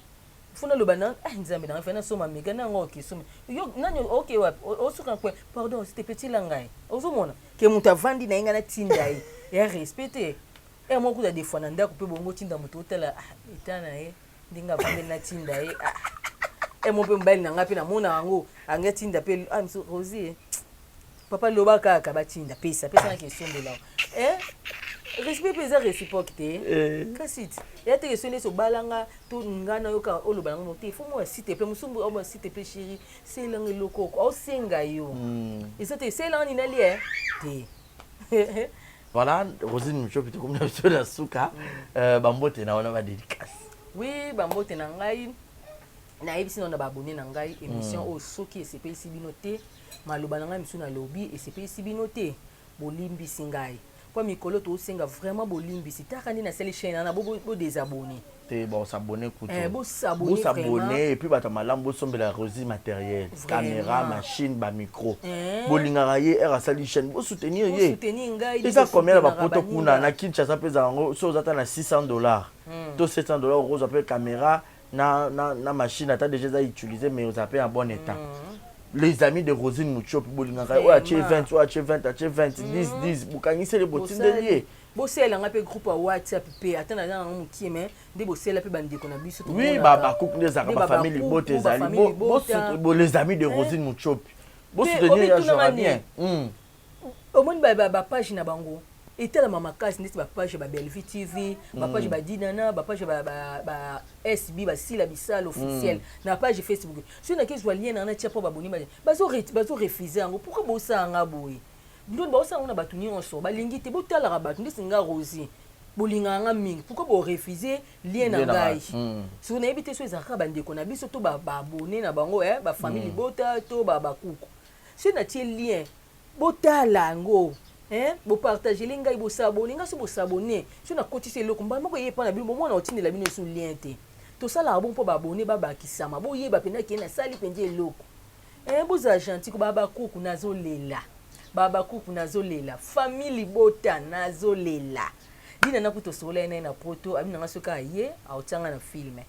faut naloba na ah, Nzambe nanga, fe nasomba mega na yango, oke somba yo nani, oke wapi, osuka kwe, pardon, s'il te plaît, tila ngai. Ozomona ke moto avandi na ye, ngai natinda ye, ya respect te. E moko kuta des fois na ndako mpe bongo tinda moto, otala ah, eta na ye ndenge avandeli, natinda ye ah. E mo mpe mobali na ngai mpe namona yango ange atinda mpe ah, miso Rosie, papa loba kaka batinda, pesa pesa, naki esombela. Eh, respect mpe eza réciproque te. Kasi ti eya teke so ndesi obalanga to nga nayoka oloba nango te, faut mwa s'il te plaît mosumbu, oba s'il te plaît chéri, selanga eloko oko aosenga yo. Eza te selanga nini alie te. Voilà, Rosine Muchopi, tokomi na biso na suka. Bambote na wana, badédicace. Oui, bambote na ngai, nayebisi nano na baabonnés na ngai, émission oyo soki esepelisi bino te, maloba na ngai mosusu nalobi esepelisi bino te, bolimbisi ngai, mpo mikolo tosenga vraiment bolimbisi. Taka nde nasali chaîne wana, bodésabonner. Te, bosabonner kutu. Eh, bosabonner. Bosabonner et puis bato ya malamu, bosombela Rosie matériel. Vraiment. Caméra, machine, bamicro. Eh. Bolingaka ye, ere asali chaîne, bosoutenir ye. Bosoutenir ngai. Eza combien na bapoto baninga. kuna na Kinshasa mpe ezala yango? So oza ata na 600 $ to 700 $, okozwa mpe caméra na machine, ata déjà eza utilisé, mais oza mpe en bon état. Les amis de Rosine Muchopi, bolingaka ye, oyo atie 20, oyo atie 20, atie 20, 10, 10, bokangiseli, botindeli ye. Bosalelanga mpe groupe ya WhatsApp mpe, ata naza nango mokie, mais nde bosala mpe bandeko na biso. Oui. Tomonaka. Bakuku nde ezalaka. Nde bafamille bakuku, libota ezali. bafamille libota. Les amis de Rosine Muchopi, bosoutenir ya obitunanga jouera nini? bien. Omoni bapage na bango etalama makasi, ndeti bapage ya baBellevie TV, bapage ya badinana, bapage ya ba SB, basila bisala officiel na page Facebook. Soki nake zwa lien na natia mpo baboni, bazorefuser yango. Pourquoi bosala boye? Ndoni baosala yango na bato nyonso balingi te botalaka bato ndeti nga Rosie, bolingaka nga mingi, pourquoi borefuser lien na Lien na ngai? ngai. Soki nayebi te so ezalaka kaka bandeko na biso to baabonnés na bango, bafamille libota to bakuku, soki natie lien, botala yango, hein, bopartagele ngai, bosabonner ngai. So bosabonner, so nakotisi eloko, mbala moko eye epa na bino, bomona otindela bino esu lien te. Tosalaka bongo mpo baabonnés babakisama, boyeba mpenza ke nasali mpenza eloko. Bozala gentil ko. Babakuku nazolela, babakuku nazolela, famille libota nazolela. Dina naku tosolola ye na ye na poto, abi nanga soki aye aotianga na film.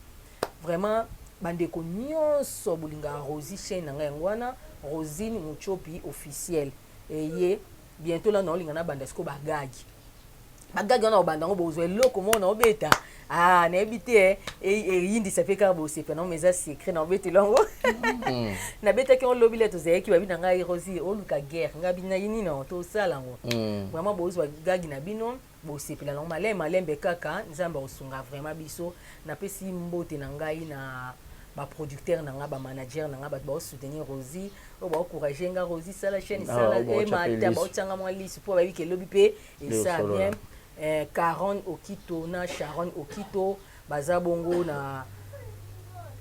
Vraiment, bandeko nyonso bolingaka Rosie, chaîne na ngai yango wana, Rosine Muchopi officiel. Eye bientôt la, naolinga nabanda sikoyo bagagi, bagagi wana obanda yango, bozwa eloko moko naobeta. Ah, nayebi te, eyindisa mpe kaka bosepa nango, mais eza secret naobetela yango. Nabetaki yango lobi le tozalaki, babi na ngai: "Rosie, oluka guerre." Ngai bina ye nini, tosala yango. Vraiment, bozwa gagi na bino, bosepela nango malembe malembe kaka. Nzambe akosunga vraiment biso. Napesi mbote na ngai na baproducteur na ngai, bamanager na ngai, bato baosoutenir Rosie, oyo baencourager nga: "Rosie, sala chaîne, sala." Emata, baotianga mwa lisu mpo bayebi ke elobi mpe esa bien. Caron Okito na Sharon Okito baza bongo na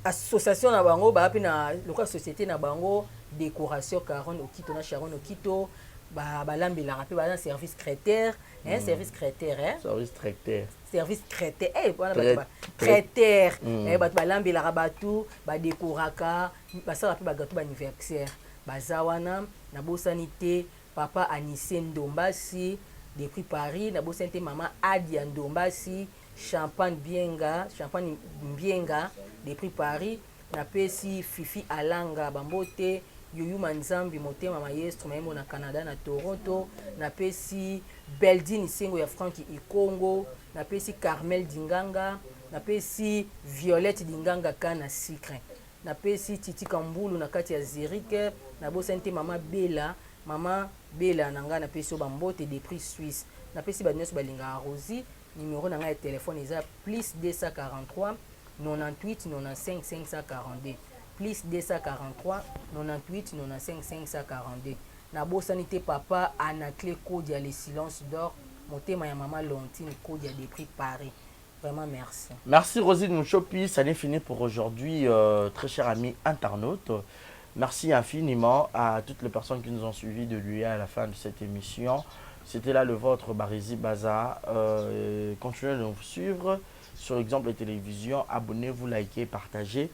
association na bango, baa mpe na lokola société na bango, décoration Caron Okito na Sharon Okito. Balambelaka mpe, baza na service traiteur, hein, service traiteur, hein? Service traiteur. Service traiteur, wana bato traiteur, bato balambelaka bato, badekoraka, basalaka mpe bagâteau baanniversaire, baza wana. Nabosani te papa Anise Ndombasi depuis Paris, nabosani te mama Adia Ndombasi, Champagne Bienga, Champagne Mbienga depuis Paris. Napesi Fifi Alanga bambote, Yuyuma Nzambi motema maestro mayembo na Canada, na Toronto. Napesi Beldine Sengo ya Franki Ikongo, napesi Carmel Dinganga. Napesi Violette Dinganga ka na Sucre. Napesi Titi Kambulu na kati ya Zurich. Nabosani te mama Bella, mama Bella na ngai napesi yo ba mbote depuis Suisse. Napesi bato nionso balingaka Rosie. Numero na ngai ya telephone eza plus 243 98 95 542 plus 243 98 95 542. Nabosani te papa Anaclet Kodia le silence d'or, motema ya mama Leontine Kodia depuis Paris. Vraiment merci. Merci Rosine Mutshopi, ça n'est fini pour aujourd'hui, euh, très cher ami internaute. Merci infiniment à toutes les personnes qui nous ont suivis de lui à la fin de cette émission. C'était là le vôtre, Barezi Baza. Euh, continuez de nous suivre sur Exemple Télévision. Abonnez-vous, likez, partagez.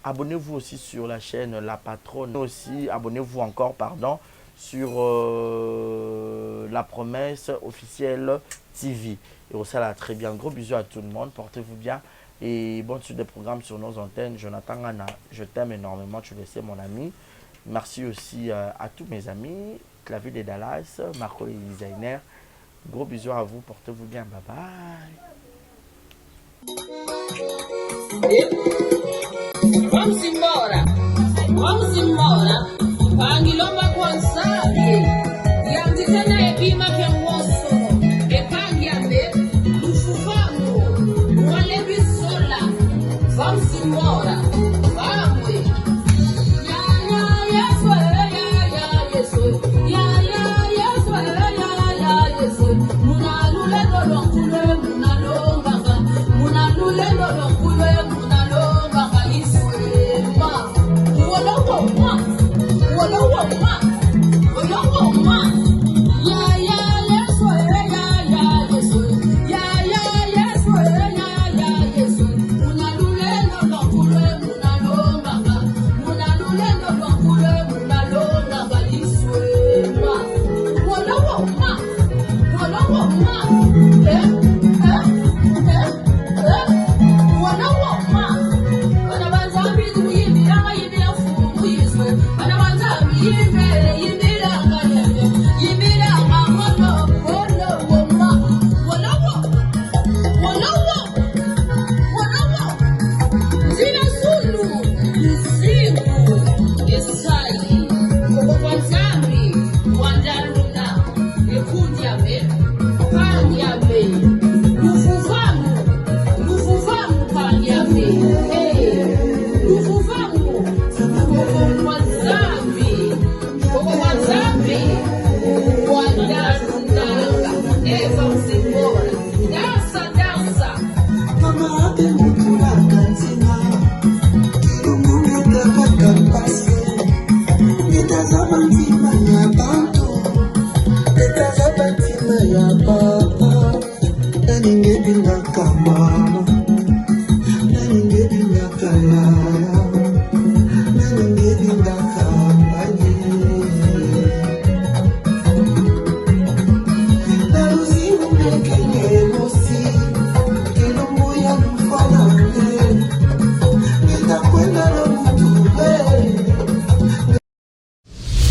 Abonnez-vous aussi sur la chaîne La Patronne. Aussi, abonnez-vous encore, pardon, sur euh, La Promesse officielle TV. Et ça là très bien. Gros bisous à tout le monde. Portez-vous bien. Et bonne suite des programmes sur nos antennes. Jonathan Gana, je t'aime énormément. Tu le sais, mon ami. Merci aussi euh, à tous mes amis. Clavier de Dallas, Marco le designer. Gros bisous à vous. Portez-vous bien. Bye bye.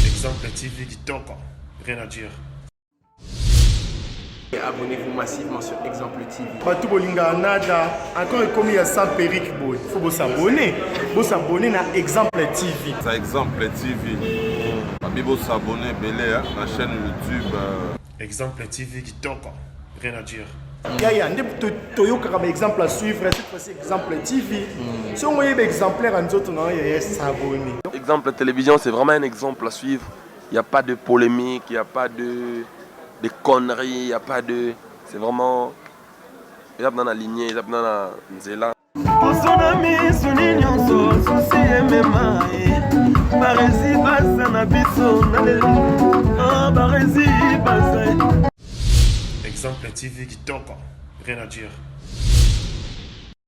Exemple TV kitoko, rien à dire. Abonnez-vous massivement sur Exemple TV. Bato bolingaka nada encore ekomi ya sans perruque boye faut bosabonner bosabonner na Exemple TV. Ça Exemple TV. Babi bosabonner ebele na chaîne YouTube. Exemple TV kitoko, rien à dire. Yaya nde toyokaka ba exemple à suivre cette fois-ci Exemple TV. Soki oyeba exemplaire ya nzoto na yo yaya s'abonner. Exemple télévision c'est vraiment un exemple à suivre. Il n'y a pas de polémique, il n'y a pas de, de conneries, il n'y a pas de. C'est vraiment. Eza na lignée, eza na nzela. Poso na miso ni nyonso susi emema ye barezi baza na biso na lelo ah, barezi baza Exemple TV kitoko, rien à dire.